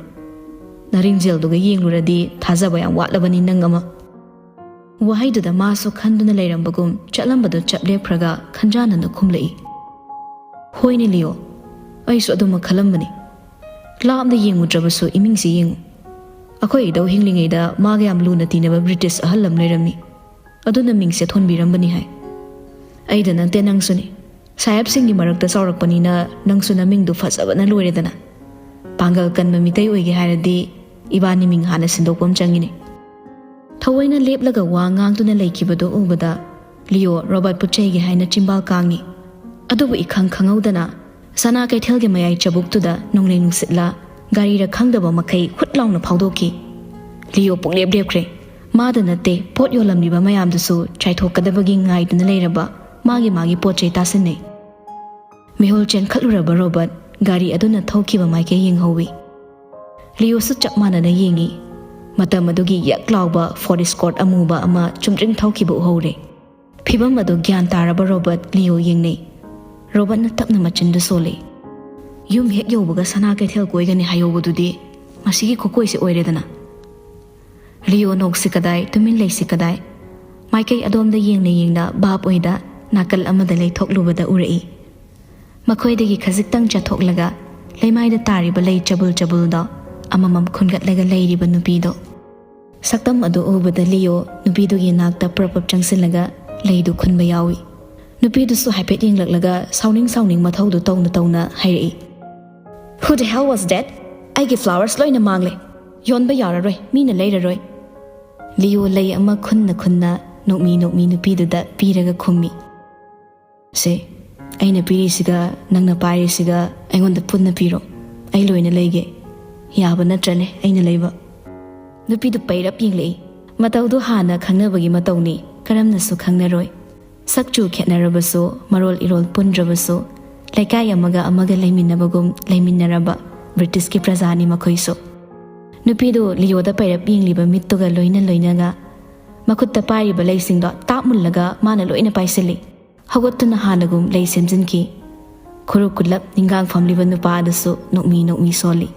ꯅꯔꯤꯡꯖꯦꯜꯗꯨꯒ ꯌꯦꯡꯂꯨꯔꯗꯤ ꯊꯥꯖꯕ ꯌꯥꯝ ꯋꯥꯠꯂꯕꯅꯤ ꯅꯪ ꯑꯃ꯫ ꯋꯥꯍꯩꯗꯨꯗ ꯃꯥꯁꯨ ꯈꯟꯗꯨꯅ ꯂꯩꯔꯝꯕꯒꯨꯝ ꯆꯠꯂꯝꯕꯗꯨ ꯆꯞ ꯂꯦꯞꯈ꯭ꯔꯒ ꯈꯟꯖꯥꯟꯅꯅ ꯈꯨꯝꯂꯛꯏ꯫ ꯍꯣꯏꯅꯦ ꯂꯤꯌꯣ, ꯑꯩꯁꯨ ꯑꯗꯨꯃꯛ ꯈꯜꯂꯝꯕꯅꯤ꯫ ꯂꯥꯞꯅ ꯌꯦꯡꯉꯨꯗ꯭ꯔꯕꯁꯨ ꯏꯃꯤꯡꯁꯤ ꯌꯦꯡꯉꯨ꯫ ꯑꯩꯈꯣꯏ ꯏꯙꯧ ꯍꯤꯡꯂꯤꯉꯩꯗ ꯃꯥꯒ ꯌꯥꯝ ꯂꯨꯅ ꯇꯤꯟꯅꯕ ꯕ꯭ꯔꯤꯇꯤꯁ ꯑꯍꯜ ꯑꯃ ꯂꯩꯔꯝꯃꯤ꯫ ꯑꯗꯨꯅ ꯃꯤꯡꯁꯦ ꯊꯣꯟꯕꯤꯔꯝꯕꯅꯤ ꯍꯥꯏ꯫ ꯑꯩꯗ ꯅꯠꯇꯦ, ꯅꯪꯁꯨꯅꯤ꯫ ꯁꯥꯍꯦꯕꯁꯤꯡꯒꯤ ꯃꯔꯛꯇ ꯆꯥꯎꯔꯛꯄꯅꯤꯅ ꯅꯪꯁꯨ ꯅꯃꯤꯡꯗꯨ ꯐꯖꯕꯅ ꯂꯣꯏꯔꯦꯗꯅ꯫ ꯄꯥꯡꯒꯜ ꯀꯟꯕ ꯃꯤꯇꯩ ꯑꯣꯏꯒꯦ ꯍꯥꯏꯔꯗꯤ ꯏꯕꯥꯅꯤ ꯃꯤꯡ ꯍꯥꯟꯅ ꯁꯤꯟꯗꯣꯛꯄ ꯑꯃ ꯆꯪꯉꯤꯅꯦ꯫ ꯊꯑꯣꯏꯅ ꯂꯦꯞꯂꯒ ꯋꯥ ꯉꯥꯡꯗꯨꯅ ꯂꯩꯈꯤꯕꯗꯨ ꯎꯕꯗ ꯂꯤꯌꯣ ꯔꯣꯕꯥꯔꯠꯄꯨ ꯆꯩꯒꯦ ꯍꯥꯏꯅ ꯆꯤꯝꯕꯥꯜ ꯀꯥꯡꯉꯤ꯫ ꯑꯗꯨꯕꯨ ꯏꯈꯪ ꯈꯪꯍꯧꯗꯅ ꯁꯅꯥ ꯀꯩꯊꯦꯜꯒꯤ ꯃꯌꯥꯏ ꯆꯕꯨꯛꯇꯨꯗ ꯅꯣꯡꯂꯩ ꯅꯨꯡꯁꯤꯠꯂ ꯒꯥꯔꯤꯔ ꯈꯪꯗꯕ ꯃꯈꯩ ꯍꯨꯠ ꯂꯥꯎꯅ ꯐꯥꯎꯗꯣꯛꯈꯤ꯫ ꯂꯤꯌꯣ ꯄꯨꯡꯂꯦꯞ ꯂꯦꯞꯈ꯭ꯔꯦ꯫ ꯃꯥꯗ ꯅꯠꯇꯦ, ꯄꯣꯠ ꯌꯣꯜꯂꯝꯂꯤꯕ ꯃꯌꯥꯝꯗꯨꯁꯨ ꯆꯥꯏꯊꯣꯛꯀꯗꯕꯒꯤ ꯉꯥꯏꯗꯨꯅ ꯂꯩꯔꯕ ꯃꯥꯒꯤ ꯃꯥꯒꯤ ꯄꯣꯠ ꯆꯩ ꯇꯥꯁꯤꯟꯅꯩ꯫ ꯃꯤꯍꯨꯜ ꯆꯦꯟꯈꯠꯂꯨꯔꯕ ꯔꯣꯕꯔꯠ ꯒꯥꯔꯤ ꯑꯗꯨꯅ ꯊꯧꯈꯤꯕ ꯃꯥꯏꯀꯩ ꯌꯦꯡꯍꯧꯏ꯫ ꯂꯤꯌꯣꯁꯨ ꯆꯞ ꯃꯥꯟꯅꯅ ꯌꯦꯡꯏ꯫ ꯃꯇꯝ ꯑꯗꯨꯒꯤ ꯌꯛ ꯂꯥꯎꯕ ꯐꯣꯔꯗ ꯏꯁꯀꯣꯔꯠ ꯑꯃꯨꯕ ꯑꯃ ꯆꯨꯝꯗ꯭ꯔꯤꯡ ꯊꯧꯈꯤꯕ ꯎꯍꯧꯔꯦ꯫ ꯐꯤꯚꯝ ꯑꯗꯨ ꯒ꯭ꯌꯥꯟ ꯇꯥꯔꯕ ꯔꯣꯕꯔꯠ ꯂꯤꯌꯣ ꯌꯦꯡꯅꯩ꯫ ꯔꯣꯕꯔꯠꯅ ꯇꯞꯅ ꯃꯆꯤꯟꯗꯨ ꯁꯣꯜꯂꯤ꯫ ꯌꯨꯝ ꯍꯦꯛ ꯌꯧꯕꯒ ꯁꯅꯥ ꯀꯩꯊꯦꯜ ꯀꯣꯏꯒꯅꯤ ꯍꯥꯏꯍꯧꯕꯗꯨꯗꯤ ꯃꯁꯤꯒꯤ ꯈꯨꯀꯣꯏꯁꯦ ꯑꯣꯏꯔꯦꯗꯅ꯫ ꯂꯤꯌꯣ ꯅꯣꯛꯁꯤ ꯀꯗꯥꯏ, ꯇꯨꯃꯤꯟ ꯂꯩꯁꯤ ꯀꯗꯥꯏ? ꯃꯥꯏꯀꯩ ꯑꯗꯣꯝꯗ ꯌꯦꯡꯅ ꯌꯦꯡꯅ ꯚꯥꯞ ꯑꯣꯏꯗ ꯅꯥꯀꯜ ꯑꯃꯗ ꯂꯩꯊꯣꯛꯂꯨꯕꯗ ꯎꯔꯛꯏ꯫ ꯃꯈꯣꯏꯗꯒꯤ ꯈꯖꯤꯛꯇꯪ ꯆꯠꯊꯣꯛꯂꯒ ꯂꯩꯃꯥꯏꯗ ꯇꯥꯔꯤꯕ ꯂꯩ ꯆꯕꯨꯜ ꯆꯕꯨꯜꯗꯣ ꯑꯃꯃꯝ ꯈꯨꯟꯒꯠꯂꯒ ꯂꯩꯔꯤꯕ ꯅꯨꯄꯤꯗꯣ꯫ ꯁꯛꯇꯝ ꯑꯗꯨ ꯎꯕꯗ ꯂꯤꯌꯣ ꯅꯨꯄꯤꯗꯨꯒꯤ ꯅꯥꯛꯇ ꯄ꯭ꯔꯞ ꯄ꯭ꯔꯞ ꯆꯪꯁꯤꯜꯂꯒ ꯂꯩꯗꯨ ꯈꯨꯟꯕ ꯌꯥꯎꯏ꯫ ꯅꯨꯄꯤꯗꯨꯁꯨ ꯍꯥꯏꯐꯦꯠ ꯌꯦꯡꯂꯛꯂꯒ ꯁꯥꯎꯅꯤꯡ ꯁꯥꯎꯅꯤꯡ ꯃꯊꯧꯗꯨ ꯇꯧꯅ ꯇꯧꯅ ꯍꯥꯏꯔꯛꯏ, "Who the hell was that? ꯑꯩꯒꯤ flowers ꯂꯣꯏꯅ ꯃꯥꯡꯂꯦ꯫ ꯌꯣꯟꯕ ꯌꯥꯔꯔꯣꯏ, ꯃꯤꯅ ꯂꯩꯔꯔꯣꯏ꯫" ꯂꯤꯌꯣ ꯂꯩ ꯑꯃ ꯈꯨꯟꯅ ꯈꯨꯟꯅ ꯅꯣꯛꯃꯤ ꯅꯣꯛꯃꯤ ꯅꯨꯄꯤꯗꯨꯗ ꯄꯤꯔꯒ ꯈꯨꯝꯃꯤ, "ꯁꯦ, ꯑꯩꯅ ꯄꯤꯔꯤꯁꯤꯒ ꯅꯪꯅ ꯄꯥꯏꯔꯤꯁꯤꯒ ꯑꯩꯉꯣꯟꯗ ꯄꯨꯟꯅ ꯄꯤꯔꯣ꯫ ꯑꯩ ꯂꯣꯏꯅ ꯂꯩꯒꯦ꯫ ꯌꯥꯕ ꯅꯠꯇ꯭ꯔꯅꯦ ꯑꯩꯅ ꯂꯩꯕ?" ꯅꯨꯄꯤꯗꯨ ꯄꯩꯔꯞ ꯌꯦꯡꯂꯛꯏ꯫ ꯃꯇꯧꯗꯨ ꯍꯥꯟꯅ ꯈꯪꯅꯕꯒꯤ ꯃꯇꯧꯅꯤ, ꯀꯔꯝꯅꯁꯨ ꯈꯪꯅꯔꯣꯏ꯫ ꯁꯛ ꯆꯨ ꯈꯦꯠꯅꯔꯕꯁꯨ, ꯃꯔꯣꯜ ꯏꯔꯣꯜ ꯄꯨꯟꯗ꯭ꯔꯕꯁꯨ, ꯂꯩꯀꯥꯏ ꯑꯃꯒ ꯑꯃꯒ ꯂꯩꯃꯤꯟꯅꯕꯒꯨꯝ ꯂꯩꯃꯤꯟꯅꯔꯕ ꯕ꯭ꯔꯤꯇꯤꯁꯀꯤ ꯄ꯭ꯔꯖꯥꯅꯤ ꯃꯈꯣꯏꯁꯨ꯫ ꯅꯨꯄꯤꯗꯨ ꯂꯤꯌꯣꯗ ꯄꯩꯔꯞ ꯌꯦꯡꯂꯤꯕ ꯃꯤꯠꯇꯨꯒ ꯂꯣꯏꯅ ꯂꯣꯏꯅꯅ ꯃꯈꯨꯠꯇ ꯄꯥꯏꯔꯤꯕ ꯂꯩꯁꯤꯡꯗꯣ ꯇꯥꯞ ꯃꯨꯜꯂꯒ ꯃꯥꯅ ꯂꯣꯏꯅ ꯄꯥꯏꯁꯤꯜꯂꯤ꯫ ꯍꯧꯒꯠꯇꯨꯅ ꯍꯥꯟꯅꯒꯨꯝ ꯂꯩ ꯁꯦꯝꯖꯤꯟꯈꯤ꯫ ꯈꯨꯔꯨ ꯈꯨꯂꯞ ꯅꯤꯡꯒꯥꯡ ꯐꯝꯂꯤꯕ ꯅꯨꯄꯥ ꯑꯗꯨꯁꯨ ꯅꯣꯛꯃꯤ ꯅꯣꯛꯃꯤ ꯁꯣꯜꯂꯤ꯫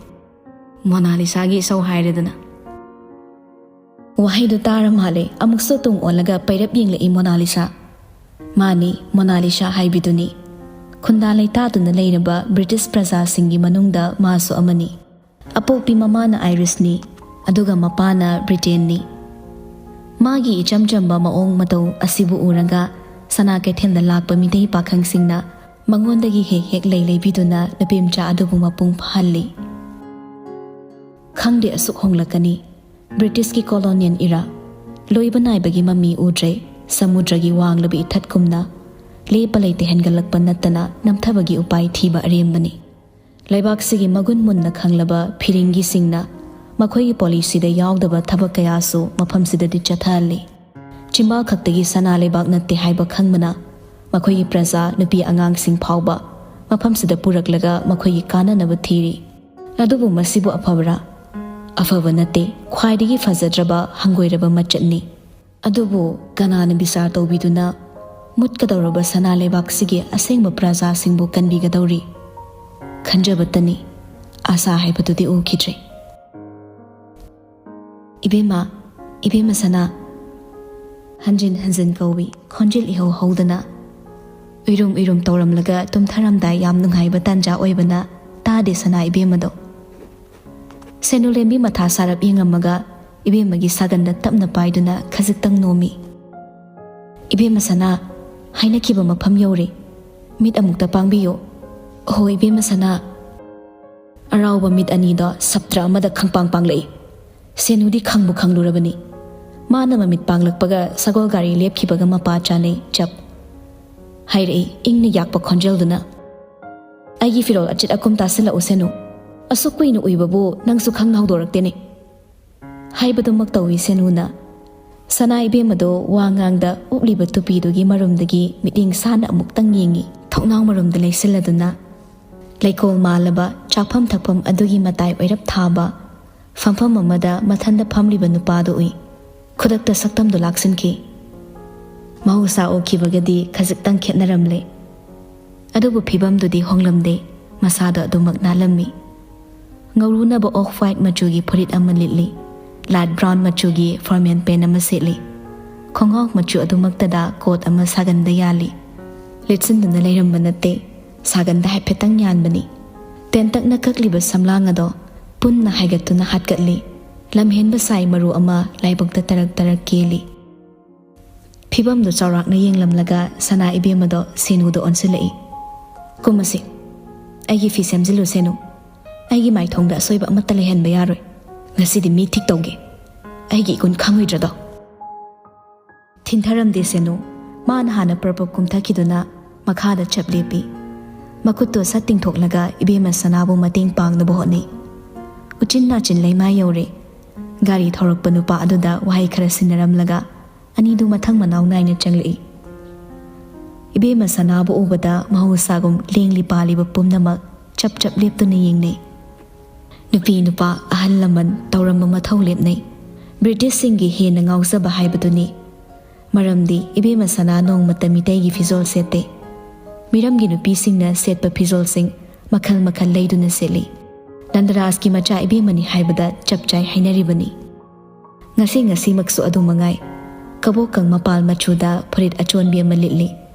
"ꯃꯣꯅꯥꯂꯤꯁꯥꯒꯤ ꯏꯁꯧ ꯍꯥꯏꯔꯦꯗꯅ꯫" ꯋꯥꯍꯩꯗꯨ ꯇꯥꯔ ꯃꯥꯜꯂꯦ ꯑꯃꯨꯛꯁꯨ ꯇꯨꯡ ꯑꯣꯜꯂꯒ ꯄꯩꯔꯞ ꯌꯦꯡꯂꯛꯏ ꯃꯣꯅꯥꯂꯤꯁꯥ꯫ ꯃꯥꯅꯤ, ꯃꯣꯅꯥꯂꯤꯁꯥ ꯍꯥꯏꯕꯤꯗꯨꯅꯤ꯫ ꯈꯨꯟꯗꯥ ꯂꯩꯇꯥꯗꯨꯅ ꯂꯩꯔꯕ ꯕ꯭ꯔꯤꯇꯤꯁ ꯄ꯭ꯔꯖꯥꯁꯤꯡꯒꯤ ꯃꯅꯨꯡꯗ ꯃꯥꯁꯨ ꯑꯃꯅꯤ꯫ ꯑꯄꯣꯛꯄꯤ ꯃꯃꯥꯅ ꯑꯥꯏꯔꯤꯁꯅꯤ, ꯑꯗꯨꯒ ꯃꯄꯥꯅ ꯕ꯭ꯔꯤꯇꯦꯟꯅꯤ꯫ ꯃꯥꯒꯤ ꯏꯆꯝ ꯆꯝꯕ ꯃꯑꯣꯡ ꯃꯇꯧ ꯑꯁꯤꯕꯨ ꯎꯔꯒ ꯁꯅꯥ ꯀꯩꯊꯦꯜꯗ ꯂꯥꯛꯄ ꯃꯤꯇꯩ ꯄꯥꯈꯪꯁꯤꯡꯅ ꯃꯉꯣꯟꯗꯒꯤ ꯍꯦꯛ ꯍꯦꯛ ꯂꯩ ꯂꯩꯕꯤꯗꯨꯅ ꯅꯨꯄꯤꯃꯆꯥ ꯑꯗꯨꯕꯨ ꯃꯄꯨꯡ ꯐꯥꯍꯜꯂꯤ꯫ ꯈꯪꯗꯦ ꯑꯁꯨꯛ ꯍꯣꯡꯂꯛꯀꯅꯤ꯫ ꯕ꯭ꯔꯤꯇꯤꯁꯀꯤ colonial era ꯂꯣꯏꯕ ꯅꯥꯏꯕꯒꯤ ꯃꯃꯤ ꯎꯗ꯭ꯔꯦ꯫ ꯁꯃꯨꯗ꯭ꯔꯒꯤ ꯋꯥꯡꯂꯕ ꯏꯊꯠꯀꯨꯝꯅ ꯂꯦꯞꯄ ꯂꯩꯇ ꯍꯦꯟꯒꯠꯂꯛꯄ ꯅꯠꯇꯅ ꯅꯝꯊꯕꯒꯤ ꯎꯄꯥꯏ ꯊꯤꯕ ꯑꯔꯦꯝꯕꯅꯤ꯫ ꯂꯩꯕꯥꯛꯁꯤꯒꯤ ꯃꯒꯨꯟ ꯃꯨꯟꯅ ꯈꯪꯂꯕ ꯐꯤꯔꯤꯡꯒꯤꯁꯤꯡꯅ ꯃꯈꯣꯏꯒꯤ policyꯗ ꯌꯥꯎꯗꯕ ꯊꯕꯛ ꯀꯌꯥꯁꯨ ꯃꯐꯝꯁꯤꯗꯗꯤ ꯆꯠꯊꯍꯜꯂꯤ꯫ ꯆꯤꯝꯕꯥꯜ ꯈꯛꯇꯒꯤ ꯁꯅꯥ ꯂꯩꯕꯥꯛ ꯅꯠꯇꯦ ꯍꯥꯏꯕ ꯈꯪꯕꯅ ꯃꯈꯣꯏꯒꯤ ꯄ꯭ꯔꯖꯥ ꯅꯨꯄꯤ ꯑꯉꯥꯡꯁꯤꯡ ꯐꯥꯎꯕ ꯃꯐꯝꯁꯤꯗ ꯄꯨꯔꯛꯂꯒ ꯃꯈꯣꯏꯒꯤ ꯀꯥꯟꯅꯅꯕ ꯊꯤꯔꯤ꯫ ꯑꯗꯨꯕꯨ ꯃꯁꯤꯕꯨ ꯑꯐꯕꯔꯥ? ꯑꯐꯕ ꯅꯠꯇꯦ, ꯈ꯭ꯋꯥꯏꯗꯒꯤ ꯐꯖꯗ꯭ꯔꯕ ꯍꯪꯒꯣꯏꯔꯕ ꯃꯆꯠꯅꯤ꯫ ꯑꯗꯨꯕꯨ ꯀꯅꯥꯅ ꯕꯤꯆꯥꯔ ꯇꯧꯕꯤꯗꯨꯅ ꯃꯨꯠꯀꯗꯧꯔꯕ ꯁꯅꯥ ꯂꯩꯕꯥꯛꯁꯤꯒꯤ ꯑꯁꯦꯡꯕ ꯄ꯭ꯔꯖꯥꯁꯤꯡꯕꯨ ꯀꯟꯕꯤꯒꯗꯧꯔꯤ? ꯈꯟꯖꯕꯇꯅꯤ, ꯑꯥꯁꯥ ꯍꯥꯏꯕꯗꯨꯗꯤ ꯎꯈꯤꯗ꯭ꯔꯦ꯫ "ꯏꯕꯦꯝꯃ, ꯏꯕꯦꯝꯃ ꯁꯅꯥ!" ꯍꯟꯖꯤꯟ ꯍꯟꯖꯤꯟ ꯀꯧꯏ, ꯈꯣꯟꯖꯦꯜ ꯏꯍꯧ ꯍꯧꯗꯅ꯫ ꯎꯏꯔꯨꯝ ꯎꯏꯔꯨꯝ ꯇꯧꯔꯝꯂꯒ ꯇꯨꯝꯊꯔꯝꯗꯥꯏ ꯌꯥꯝ ꯅꯨꯡꯉꯥꯏꯕ ꯇꯥꯟꯖꯥ ꯑꯣꯏꯕꯅ ꯇꯥꯗꯦ ꯁꯅꯥ ꯏꯕꯦꯝꯃꯗꯣ꯫ ꯁꯦꯅꯨꯂꯦꯝꯕꯤ ꯃꯊꯥ ꯁꯥꯔꯞ ꯌꯦꯡꯉꯝꯃꯒ ꯏꯕꯦꯝꯃꯒꯤ ꯁꯥꯒꯟꯗ ꯇꯞꯅ ꯄꯥꯏꯗꯨꯅ ꯈꯖꯤꯛꯇꯪ ꯅꯣꯝꯃꯤ꯫ "ꯏꯕꯦꯝꯃ ꯁꯅꯥ, ꯍꯥꯏꯅꯈꯤꯕ ꯃꯐꯝ ꯌꯧꯔꯦ꯫ ꯃꯤꯠ ꯑꯃꯨꯛꯇ ꯄꯥꯡꯕꯤꯌꯨ꯫ ꯍꯣ ꯏꯕꯦꯝꯃ ꯁꯅꯥ!" ꯑꯔꯥꯎꯕ ꯃꯤꯠ ꯑꯅꯤꯗꯣ ꯁꯞꯇ꯭ꯔ ꯑꯃꯗ ꯈꯪꯄꯥꯡ ꯄꯥꯡꯂꯛꯏ꯫ ꯁꯦꯅꯨꯗꯤ ꯈꯪꯕꯨ ꯈꯪꯂꯨꯔꯕꯅꯤ꯫ ꯃꯥꯅ ꯃꯃꯤꯠ ꯄꯥꯡꯂꯛꯄꯒ ꯁꯒꯣꯜ ꯒꯥꯔꯤ ꯂꯦꯞꯈꯤꯕꯒ ꯃꯄꯥ ꯆꯥꯅꯩ ꯆꯞ꯫ ꯍꯥꯏꯔꯛꯏ ꯏꯪꯅ ꯌꯥꯛꯄ ꯈꯣꯟꯖꯦꯜꯗꯨꯅ, "ꯑꯩꯒꯤ ꯐꯤꯔꯣꯜ ꯑꯆꯤꯠ ꯑꯀꯨꯝ ꯇꯥꯁꯤꯜꯂꯛꯎ ꯁꯦꯅꯨ꯫ ꯑꯁꯨꯛ ꯀꯨꯏꯅ ꯎꯏꯕꯕꯨ ꯅꯪꯁꯨ ꯈꯪ ꯍꯧꯗꯣꯔꯛꯇꯦꯅꯦ꯫" ꯍꯥꯏꯕꯗꯨꯃꯛ ꯇꯧꯏ ꯁꯦꯅꯨꯅ꯫ ꯁꯅꯥ ꯏꯕꯦꯝꯃꯗꯣ ꯋꯥ ꯉꯥꯡꯗ ꯎꯞꯂꯤꯕ ꯇꯨꯄꯤꯗꯨꯒꯤ ꯃꯔꯨꯝꯗꯒꯤ ꯃꯤꯠꯌꯦꯡ ꯁꯥꯟꯅ ꯑꯃꯨꯛꯇꯪ ꯌꯦꯡꯉꯤ꯫ ꯊꯣꯡꯅꯥꯎ ꯃꯔꯨꯝꯗ ꯂꯩꯁꯤꯜꯂꯗꯨꯅ ꯂꯩꯀꯣꯜ ꯃꯥꯜꯂꯕ ꯆꯥꯛꯐꯝ ꯊꯛꯐꯝ ꯑꯗꯨꯒꯤ ꯃꯇꯥꯏ ꯑꯣꯏꯔꯞ ꯊꯥꯕ ꯐꯝꯐꯝ ꯑꯃꯗ ꯃꯊꯟꯗ ꯐꯝꯂꯤꯕ ꯅꯨꯄꯥꯗꯨ ꯎꯏ꯫ ꯈꯨꯗꯛꯇ ꯁꯛꯇꯝꯗꯨ ꯂꯥꯛꯁꯤꯟꯈꯤ꯫ ꯃꯍꯧꯁꯥ ꯎꯈꯤꯕꯒꯗꯤ ꯈꯖꯤꯛꯇꯪ ꯈꯦꯠꯅꯔꯝꯂꯦ꯫ ꯑꯗꯨꯕꯨ ꯐꯤꯕꯝꯗꯨꯗꯤ ꯍꯣꯡꯂꯝꯗꯦ꯫ ꯃꯁꯥꯗꯣ ꯑꯗꯨꯃꯛ ꯅꯥꯜꯂꯝꯃꯤ꯫ ꯉꯧꯔꯨꯅꯕ off white ꯃꯆꯨꯒꯤ ꯐꯨꯔꯤꯠ ꯑꯃ ꯂꯤꯠꯂꯤ꯫ Light brown ꯃꯆꯨꯒꯤ formal pant ꯑꯃ ꯁꯦꯠꯂꯤ꯫ ꯈꯣꯡꯒ꯭ꯔꯥꯎ ꯃꯆꯨ ꯑꯗꯨꯃꯛꯇꯗ coat ꯑꯃ ꯁꯥꯒꯟꯗ ꯌꯥꯜꯂꯤ꯫ ꯂꯤꯠꯁꯤꯟꯗꯨꯅ ꯂꯩꯔꯝꯕ ꯅꯠꯇꯦ, ꯁꯥꯒꯟꯗ ꯍꯥꯏꯐꯦꯠꯇꯪ ꯌꯥꯟꯕꯅꯤ꯫ ꯇꯦꯟꯇꯛꯅ ꯀꯛꯂꯤꯕ ꯁꯝꯂꯥꯡ ꯑꯗꯣ ꯄꯨꯟꯅ ꯍꯥꯏꯒꯠꯇꯨꯅ ꯍꯥꯠꯀꯠꯂꯤ꯫ ꯂꯝꯍꯦꯟꯕ ꯁꯥꯏ ꯃꯔꯨ ꯑꯃ ꯂꯥꯏꯕꯛꯇ ꯇꯔꯛ ꯇꯔꯛ ꯀꯦꯜꯂꯤ꯫ ꯐꯤꯕꯝꯗꯨ ꯆꯥꯎꯔꯥꯛꯅ ꯌꯦꯡꯂꯝꯂꯒ ꯁꯅꯥ ꯏꯕꯦꯝꯃꯗꯣ ꯁꯦꯅꯨꯗ ꯑꯣꯟꯁꯤꯜꯂꯛꯏ꯫ "ꯀꯨꯝꯃꯁꯤ꯫ ꯑꯩꯒꯤ ꯐꯤ ꯁꯦꯝꯖꯤꯜꯂꯨ ꯁꯦꯅꯨ꯫ ꯑꯩꯒꯤ ꯃꯥꯏꯊꯣꯡꯗ ꯑꯁꯣꯏꯕ ꯑꯃꯠꯇ ꯂꯩꯍꯟꯕ ꯌꯥꯔꯣꯏ꯫ ꯉꯁꯤꯗꯤ ꯃꯤ ꯊꯤꯛ ꯇꯧꯒꯦ꯫ ꯑꯩꯒꯤ ꯏꯒꯨꯟ ꯈꯪꯉꯣꯏꯗ꯭ꯔꯗꯣ?" ꯊꯤꯟꯊꯔꯝꯗꯦ ꯁꯦꯅꯨ꯫ ꯃꯥꯅ ꯍꯥꯟꯅ ꯄ꯭ꯔꯄꯞ ꯀꯨꯝꯊꯈꯤꯗꯨꯅ ꯃꯈꯥꯗ ꯆꯞ ꯂꯦꯞꯄꯤ꯫ ꯃꯈꯨꯠꯇꯣ ꯁꯠ ꯇꯤꯡꯊꯣꯛꯂꯒ ꯏꯕꯦꯝꯃ ꯁꯅꯥꯕꯨ ꯃꯇꯦꯡ ꯄꯥꯡꯅꯕ ꯍꯣꯠꯅꯩ꯫ ꯎꯆꯤꯟ ꯅꯥꯆꯤꯟ ꯂꯩꯃꯥꯏ ꯌꯧꯔꯦ꯫ ꯒꯥꯔꯤ ꯊꯧꯔꯛꯄ ꯅꯨꯄꯥ ꯑꯗꯨꯗ ꯋꯥꯍꯩ ꯈꯔ ꯁꯤꯟꯅꯔꯝꯂꯒ ꯑꯅꯤꯗꯨ ꯃꯊꯪ ꯃꯅꯥꯎ ꯅꯥꯏꯅ ꯆꯪꯂꯛꯏ꯫ ꯏꯕꯦꯝꯃ ꯁꯅꯥꯕꯨ ꯎꯕꯗ ꯃꯍꯧꯁꯥꯒꯨꯝ ꯂꯦꯡꯂꯤ ꯄꯥꯜꯂꯤꯕ ꯄꯨꯝꯅꯃꯛ ꯆꯞ ꯆꯞ ꯂꯦꯞꯇꯨꯅ ꯌꯦꯡꯅꯩ꯫ ꯅꯨꯄꯤ ꯅꯨꯄꯥ, ꯑꯍꯜ ꯂꯃꯟ ꯇꯧꯔꯝꯕ ꯃꯊꯧ ꯂꯦꯞꯅꯩ꯫ ꯕ꯭ꯔꯤꯇꯤꯁꯁꯤꯡꯒꯤ ꯍꯦꯟꯅ ꯉꯥꯎꯖꯕ ꯍꯥꯏꯕꯗꯨꯅꯤ꯫ ꯃꯔꯝꯗꯤ ꯏꯕꯦꯝꯃ ꯁꯅꯥ ꯅꯣꯡꯃꯇ ꯃꯤꯇꯩꯒꯤ ꯐꯤꯖꯣꯜ ꯁꯦꯠꯇꯦ꯫ ꯃꯤꯔꯝꯒꯤ ꯅꯨꯄꯤꯁꯤꯡꯅ ꯁꯦꯠꯄ ꯐꯤꯖꯣꯜꯁꯤꯡ ꯃꯈꯜ ꯃꯈꯜ ꯂꯩꯗꯨꯅ ꯁꯦꯠꯂꯤ꯫ ꯅꯟꯗꯔꯥꯖꯀꯤ ꯃꯆꯥ ꯏꯕꯦꯝꯃꯅꯤ ꯍꯥꯏꯕꯗ ꯆꯞ ꯆꯥꯏ ꯍꯥꯏꯅꯔꯤꯕꯅꯤ꯫ ꯉꯁꯤ ꯉꯁꯤꯃꯛꯁꯨ ꯑꯗꯨ ꯃꯉꯥꯏ꯫ ꯀꯕꯣꯛꯀꯪ ꯃꯄꯥꯜ ꯃꯆꯨꯗ ꯐꯨꯔꯤꯠ ꯑꯆꯣꯟꯕꯤ ꯑꯃ ꯂꯤꯠꯂꯤ꯫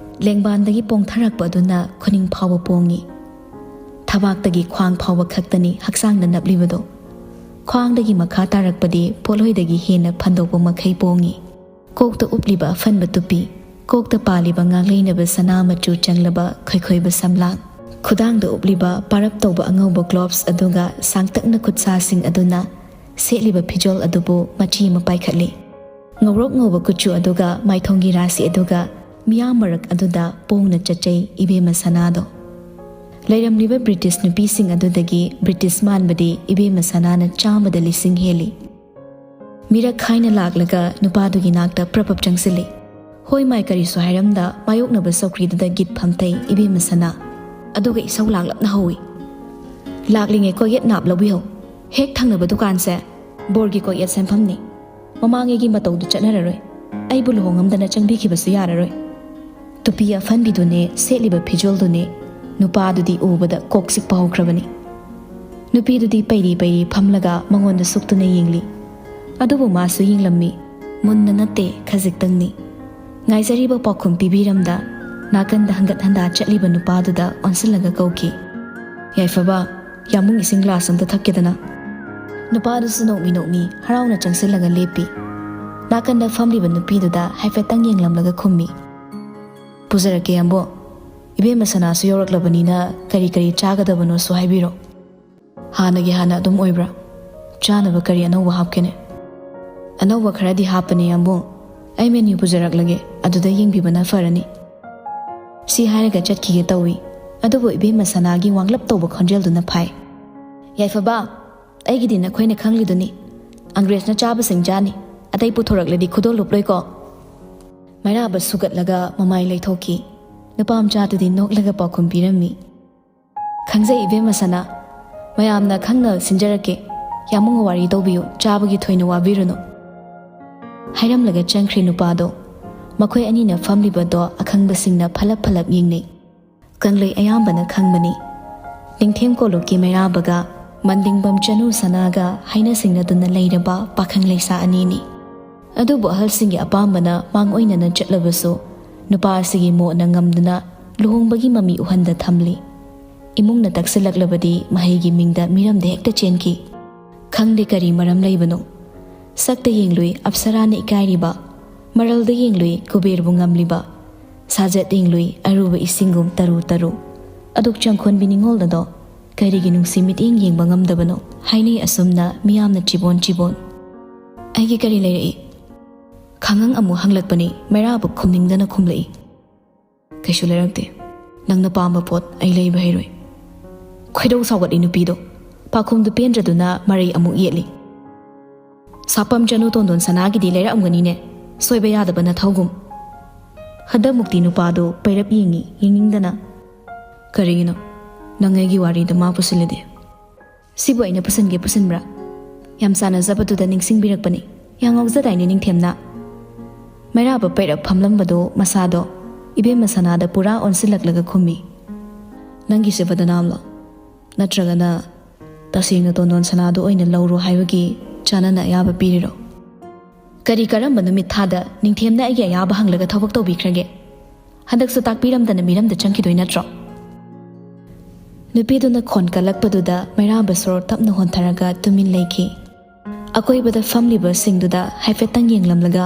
ꯂꯦꯡꯕꯥꯟꯗꯒꯤ ꯄꯣꯡꯊꯔꯛꯄ ꯑꯗꯨꯅ ꯈꯨꯅꯤꯡ ꯐꯥꯎꯕ ꯄꯣꯡꯉꯤ꯫ ꯊꯕꯥꯛꯇꯒꯤ ꯈ꯭ꯋꯥꯡ ꯐꯥꯎꯕ ꯈꯛꯇꯅꯤ ꯍꯛꯆꯥꯡꯗ ꯅꯞꯂꯤꯕꯗꯣ꯫ ꯈ꯭ꯋꯥꯡꯗꯒꯤ ꯃꯈꯥ ꯇꯥꯔꯛꯄꯗꯤ ꯄꯣꯠꯂꯣꯏꯗꯒꯤ ꯍꯦꯟꯅ ꯐꯟꯗꯣꯛꯄ ꯃꯈꯩ ꯄꯣꯡꯉꯤ꯫ ꯀꯣꯛꯇ ꯎꯞꯂꯤꯕ ꯑꯐꯟꯕ ꯇꯨꯄꯤ, ꯀꯣꯛꯇ ꯄꯥꯜꯂꯤꯕ ꯉꯥꯛꯂꯩꯅꯕ ꯁꯅꯥ ꯃꯆꯨ ꯆꯪꯂꯕ ꯈꯣꯏꯈꯣꯏꯕ ꯁꯝꯂꯥꯡ, ꯈꯨꯗꯥꯡꯗ ꯎꯞꯂꯤꯕ ꯄꯥꯔꯞ ꯇꯧꯕ ꯑꯉꯧꯕ gloves ꯑꯗꯨꯒ ꯁꯥꯡꯇꯛꯅ ꯈꯨꯠꯁꯥꯁꯤꯡ ꯑꯗꯨꯅ ꯁꯦꯠꯂꯤꯕ ꯐꯤꯖꯣꯜ ꯑꯗꯨꯕꯨ ꯃꯆꯤ ꯑꯃ ꯄꯥꯏꯈꯠꯂꯤ꯫ ꯉꯧꯔꯣꯛ ꯉꯧꯕ ꯀꯨꯆꯨ ꯑꯗꯨꯒ ꯃꯥꯏꯊꯣꯡꯒꯤ ꯔꯥꯁꯤ ꯑꯗꯨꯒ ꯃꯤꯌꯥꯝ ꯃꯔꯛ ꯑꯗꯨꯗ ꯄꯣꯡꯅ ꯆꯠꯆꯩ ꯏꯕꯦꯝꯃ ꯁꯅꯥꯗꯣ꯫ ꯂꯩꯔꯝꯂꯤꯕ ꯕ꯭ꯔꯤꯇꯤꯁ ꯅꯨꯄꯤꯁꯤꯡ ꯑꯗꯨꯗꯒꯤ ꯕ꯭ꯔꯤꯇꯤꯁ ꯃꯥꯟꯕꯗꯤ ꯏꯕꯦꯝꯃ ꯁꯅꯥꯅ ꯆꯥꯝꯃꯗ ꯂꯤꯁꯤꯡ ꯍꯦꯜꯂꯤ꯫ ꯃꯤꯔꯛ ꯈꯥꯏꯅ ꯂꯥꯛꯂꯒ ꯅꯨꯄꯥꯗꯨꯒꯤ ꯅꯥꯛꯇ ꯄ꯭ꯔꯞ ꯄ꯭ꯔꯞ ꯆꯪꯁꯤꯜꯂꯤ꯫ ꯍꯣꯏ ꯃꯥꯏ ꯀꯔꯤꯁꯨ ꯍꯥꯏꯔꯝꯗ ꯃꯥꯌꯣꯛꯅꯕ ꯆꯧꯀ꯭ꯔꯤꯗꯨꯗ ꯒꯤꯠ ꯐꯝꯊꯩ ꯏꯕꯦꯝꯃ ꯁꯅꯥ꯫ ꯑꯗꯨꯒ ꯏꯁꯧ ꯂꯥꯡꯂꯞꯅ ꯍꯧꯏ, "ꯂꯥꯛꯂꯤꯉꯩ ꯀꯣꯛꯌꯦꯠ ꯅꯥꯞ ꯂꯧꯕꯤꯍꯧ꯫ ꯍꯦꯛ ꯊꯪꯅꯕ ꯗꯨꯀꯥꯟꯁꯦ ꯕꯣꯔꯒꯤ ꯀꯣꯛꯌꯦꯠ ꯁꯦꯝꯐꯝꯅꯤ꯫ ꯃꯃꯥꯡꯉꯩꯒꯤ ꯃꯇꯧꯗꯨ ꯆꯠꯅꯔꯔꯣꯏ꯫ ꯑꯩꯕꯨ ꯂꯨꯍꯣꯡꯉꯝꯗꯅ ꯆꯪꯕꯤꯈꯤꯕꯁꯨ ꯌꯥꯔꯔꯣꯏ꯫ ꯇꯨꯄꯤ ꯑꯐꯟꯕꯤꯗꯨꯅꯦ, ꯁꯦꯠꯂꯤꯕ ꯐꯤꯖꯣꯜꯗꯨꯅꯦ, ꯅꯨꯄꯥꯗꯨꯗꯤ ꯎꯕꯗ ꯀꯣꯛ ꯆꯤꯛꯄ ꯍꯧꯈ꯭ꯔꯕꯅꯤ꯫ ꯅꯨꯄꯤꯗꯨꯗꯤ ꯄꯩꯔꯤ ꯄꯩꯔꯤ ꯐꯝꯂꯒ ꯃꯉꯣꯟꯗ ꯁꯨꯛꯇꯨꯅ ꯌꯦꯡꯂꯤ꯫ ꯑꯗꯨꯕꯨ ꯃꯥꯁꯨ ꯌꯦꯡꯂꯝꯃꯤ꯫ ꯃꯨꯟꯅ ꯅꯠꯇꯦ, ꯈꯖꯤꯛꯇꯪꯅꯤ꯫ ꯉꯥꯏꯖꯔꯤꯕ ꯄꯥꯎꯈꯨꯝ ꯄꯤꯕꯤꯔꯝꯗ ꯅꯥꯀꯟꯗ ꯍꯪꯒꯠ ꯍꯟꯗꯥ ꯆꯠꯂꯤꯕ ꯅꯨꯄꯥꯗꯨꯗ ꯑꯣꯟꯁꯤꯜꯂꯒ ꯀꯧꯈꯤ, "ꯌꯥꯏꯐꯕ, ꯌꯥꯃꯨꯡ ꯏꯁꯤꯡ ꯒ꯭ꯂꯥꯁ ꯑꯝꯇ ꯊꯛꯀꯦꯗꯅ?" ꯅꯨꯄꯥꯗꯨꯁꯨ ꯅꯣꯛꯃꯤ ꯅꯣꯛꯃꯤ ꯍꯔꯥꯎꯅ ꯆꯪꯁꯤꯜꯂꯒ ꯂꯦꯞꯄꯤ꯫ ꯅꯥꯀꯟꯗ ꯐꯝꯂꯤꯕ ꯅꯨꯄꯤꯗꯨꯗ ꯍꯥꯏꯐꯦꯠꯇꯪ ꯌꯦꯡꯂꯝꯂꯒ ꯈꯨꯝꯃꯤ, "ꯄꯨꯖꯔꯛꯀꯦ, ꯌꯥꯝꯕꯣ꯫ ꯏꯕꯦꯝꯃ ꯁꯅꯥꯁꯨ ꯌꯧꯔꯛꯂꯕꯅꯤꯅ ꯀꯔꯤ ꯀꯔꯤ ꯆꯥꯒꯗꯕꯅꯣꯁꯨ ꯍꯥꯏꯕꯤꯔꯣ꯫ ꯍꯥꯟꯅꯒꯤ ꯍꯥꯟꯅ ꯑꯗꯨꯝ ꯑꯣꯏꯕ꯭ꯔꯥ? ꯆꯥꯅꯕ ꯀꯔꯤ ꯑꯅꯧꯕ ꯍꯥꯞꯀꯦꯅꯦ?" "ꯑꯅꯧꯕ ꯈꯔꯗꯤ ꯍꯥꯞꯄꯅꯦ, ꯌꯥꯝꯕꯨꯡ꯫ ꯑꯩ ꯃꯦꯅ꯭ꯌꯨ ꯄꯨꯖꯔꯛꯂꯒꯦ, ꯑꯗꯨꯗ ꯌꯦꯡꯕꯤꯕꯅ ꯐꯔꯅꯤ꯫" ꯁꯤ ꯍꯥꯏꯔꯒ ꯆꯠꯈꯤꯒꯦ ꯇꯧꯏ, ꯑꯗꯨꯕꯨ ꯏꯕꯦꯝꯃ ꯁꯅꯥꯒꯤ ꯋꯥꯡꯂꯞ ꯇꯧꯕ ꯈꯣꯟꯖꯦꯜꯗꯨꯅ ꯐꯥꯏ, "ꯌꯥꯏꯐꯕ, ꯑꯩꯒꯤꯗꯤ ꯅꯈꯣꯏꯅ ꯈꯪꯂꯤꯗꯨꯅꯤ, ꯑꯪꯒ꯭ꯔꯦꯖꯅ ꯆꯥꯕꯁꯤꯡ ꯆꯥꯅꯤ, ꯑꯇꯩ ꯄꯨꯊꯣꯔꯛꯂꯗꯤ ꯈꯨꯗꯣꯜ ꯂꯨꯞꯂꯣꯏꯀꯣ?" ꯃꯩꯔꯥꯕ ꯁꯨꯒꯠꯂꯒ ꯃꯃꯥꯏ ꯂꯩꯊꯣꯛꯈꯤ꯫ ꯅꯨꯄꯥ ꯃꯆꯥꯗꯨꯗꯤ ꯅꯣꯛꯂꯒ ꯄꯥꯎꯈꯨꯝ ꯄꯤꯔꯝꯃꯤ, "ꯈꯪꯖꯩ ꯏꯕꯦꯝꯃ ꯁꯅꯥ, ꯃꯌꯥꯝꯅ ꯈꯪꯅ ꯁꯤꯟꯖꯔꯛꯀꯦ꯫ ꯌꯥꯃꯨꯡ ꯋꯥꯔꯤ ꯇꯧꯕꯤꯌꯨ, ꯆꯥꯕꯒꯤ ꯊꯣꯏꯅ ꯋꯥꯕꯤꯔꯨꯅꯨ꯫" ꯍꯥꯏꯔꯝꯂꯒ ꯆꯪꯈ꯭ꯔꯦ ꯅꯨꯄꯥꯗꯣ꯫ ꯃꯈꯣꯏ ꯑꯅꯤꯅ ꯐꯝꯂꯤꯕꯗꯣ ꯑꯈꯪꯕꯁꯤꯡꯅ ꯐꯂꯞ ꯐꯂꯞ ꯌꯦꯡꯅꯩ꯫ ꯀꯪꯂꯩ ꯑꯌꯥꯝꯕꯅ ꯈꯪꯕꯅꯤ꯫ ꯅꯤꯡꯊꯦꯝ ꯀꯣꯂꯨꯞꯀꯤ ꯃꯩꯔꯥꯕꯒ ꯃꯟꯗꯤꯡꯕꯝ ꯆꯅꯨ ꯁꯅꯥꯒ ꯍꯥꯏꯅ ꯁꯤꯡꯅꯗꯨꯅ ꯂꯩꯔꯕ ꯄꯥꯈꯪ ꯂꯩꯁꯥ ꯑꯅꯤꯅꯤ꯫ ꯑꯗꯨꯕꯨ ꯑꯍꯜꯁꯤꯡꯒꯤ ꯑꯄꯥꯝꯕꯅ ꯃꯥꯡ ꯑꯣꯏꯅꯅ ꯆꯠꯂꯕꯁꯨ, ꯅꯨꯄꯥ ꯑꯁꯤꯒꯤ ꯃꯣꯠꯅ ꯉꯝꯗꯨꯅ ꯂꯨꯍꯣꯡꯕꯒꯤ ꯃꯃꯤ ꯎꯍꯟꯗ ꯊꯝꯂꯤ꯫ ꯏꯃꯨꯡꯅ ꯇꯛꯁꯤꯜꯂꯛꯂꯕꯗꯤ ꯃꯍꯩꯒꯤ ꯃꯤꯡꯗ ꯃꯤꯔꯝꯗ ꯍꯦꯛꯇ ꯆꯦꯟꯈꯤ꯫ ꯈꯪꯗꯦ ꯀꯔꯤ ꯃꯔꯝ ꯂꯩꯕꯅꯣ꯫ ꯁꯛꯇ ꯌꯦꯡꯂꯨꯏ ꯑꯞꯁꯔꯥꯅ ꯏꯀꯥꯏꯔꯤꯕ, ꯃꯔꯜꯗ ꯌꯦꯡꯂꯨꯏ ꯀꯨꯕꯦꯔꯕꯨ ꯉꯝꯂꯤꯕ, ꯁꯥꯖꯠ ꯌꯦꯡꯂꯨꯏ ꯑꯔꯨꯕ ꯏꯁꯤꯡꯒꯨꯝ ꯇꯔꯨ ꯇꯔꯨ꯫ ꯑꯗꯨꯛ ꯆꯪꯈꯣꯟꯕꯤ ꯅꯤꯡꯉꯣꯜ ꯑꯗꯣ ꯀꯔꯤꯒꯤ ꯅꯨꯡꯁꯤ ꯃꯤꯠꯌꯦꯡ ꯌꯦꯡꯕ ꯉꯝꯗꯕꯅꯣ ꯍꯥꯏꯅꯩ ꯑꯁꯨꯝꯅ ꯃꯤꯌꯥꯝꯅ ꯆꯤꯕꯣꯟ ꯆꯤꯕꯣꯟ꯫ "ꯑꯩꯒꯤ ꯀꯔꯤ ꯂꯩꯔꯛꯏ?" ꯈꯪꯉꯪ ꯑꯃꯨꯛ ꯍꯪꯂꯛꯄꯅꯤ꯫ ꯃꯩꯔꯥꯕ ꯈꯨꯝꯅꯤꯡꯗꯅ ꯈꯨꯝꯂꯛꯏ, "ꯀꯩꯁꯨ ꯂꯩꯔꯛꯇꯦ꯫ ꯅꯪꯅ ꯄꯥꯝꯕ ꯄꯣꯠ ꯑꯩ ꯂꯩꯕ ꯍꯩꯔꯣꯏ꯫" ꯈꯣꯏꯗꯧ ꯁꯥꯎꯒꯠꯂꯤ ꯅꯨꯄꯤꯗꯣ꯫ ꯄꯥꯈꯨꯝꯗꯨ ꯄꯦꯟꯗ꯭ꯔꯗꯨꯅ ꯃꯔꯩ ꯑꯃꯨꯛ ꯌꯦꯠꯂꯤ, "ꯁꯥꯄꯝ ꯆꯅꯨ ꯇꯣꯟꯗꯣꯟ ꯁꯅꯥꯒꯤꯗꯤ ꯂꯩꯔꯛꯑꯝꯒꯅꯤꯅꯦ, ꯁꯣꯏꯕ ꯌꯥꯗꯕ ꯅꯊꯧꯒꯨꯝ꯫" ꯍꯟꯗꯛꯃꯨꯛꯇꯤ ꯅꯨꯄꯥꯗꯨ ꯄꯩꯔꯞ ꯌꯦꯡꯉꯤ, ꯌꯦꯡꯅꯤꯡꯗꯅ꯫ "ꯀꯔꯤꯒꯤꯅꯣ? ꯅꯪ ꯑꯩꯒꯤ ꯋꯥꯔꯤꯗ ꯃꯥ ꯄꯨꯁꯤꯜꯂꯗꯤ?" "ꯁꯤꯕꯨ ꯑꯩꯅ ꯄꯨꯁꯤꯟꯒꯦ ꯄꯨꯁꯤꯟꯕ꯭ꯔꯥ? ꯌꯥꯝ ꯆꯥꯟꯅꯖꯕꯗꯨꯗ ꯅꯤꯡꯁꯤꯡꯕꯤꯔꯛꯄꯅꯤ꯫ ꯌꯥꯝ ꯉꯥꯎꯖꯗꯥꯏꯅꯦ ꯅꯤꯡꯊꯦꯝꯅ?" ꯃꯩꯔꯥꯕ ꯄꯩꯔꯞ ꯐꯝꯂꯝꯕꯗꯨ ꯃꯁꯥꯗꯣ ꯏꯕꯦꯝꯃ ꯁꯅꯥꯗ ꯄꯨꯔꯥ ꯑꯣꯟꯁꯤꯜꯂꯛꯂꯒ ꯈꯨꯝꯃꯤ, "ꯅꯪꯒꯤꯁꯦ ꯕꯗꯅꯥꯝꯂꯣ? ꯅꯠꯇ꯭ꯔꯒꯅ ꯇꯁꯦꯡꯅ ꯇꯣꯟꯗꯣꯟ ꯁꯅꯥꯗꯨ ꯑꯣꯏꯅ ꯂꯧꯔꯣ ꯍꯥꯏꯕꯒꯤ ꯆꯥꯅꯅ ꯑꯌꯥꯕ ꯄꯤꯔꯤꯔꯣ? ꯀꯔꯤ ꯀꯔꯝꯕ ꯅꯨꯃꯤꯠ ꯊꯥꯗ ꯅꯤꯡꯊꯦꯝꯅ ꯑꯩꯒꯤ ꯑꯌꯥꯕ ꯍꯪꯂꯒ ꯊꯕꯛ ꯇꯧꯕꯤꯈ꯭ꯔꯒꯦ? ꯍꯟꯗꯛꯁꯨ ꯇꯥꯛꯄꯤꯔꯝꯗꯅ ꯃꯤꯔꯝꯗ ꯆꯪꯈꯤꯗꯣꯏ ꯅꯠꯇ꯭ꯔꯣ?" ꯅꯨꯄꯤꯗꯨꯅ ꯈꯣꯟ ꯀꯜꯂꯛꯄꯗꯨꯗ ꯃꯩꯔꯥꯕ ꯁꯣꯔ ꯇꯞꯅ ꯍꯣꯟꯊꯔꯒ ꯇꯨꯃꯤꯟ ꯂꯩꯈꯤ꯫ ꯑꯀꯣꯏꯕꯗ ꯐꯝꯂꯤꯕꯁꯤꯡꯗꯨꯗ ꯍꯥꯏꯐꯦꯠꯇꯪ ꯌꯦꯡꯂꯝꯂꯒ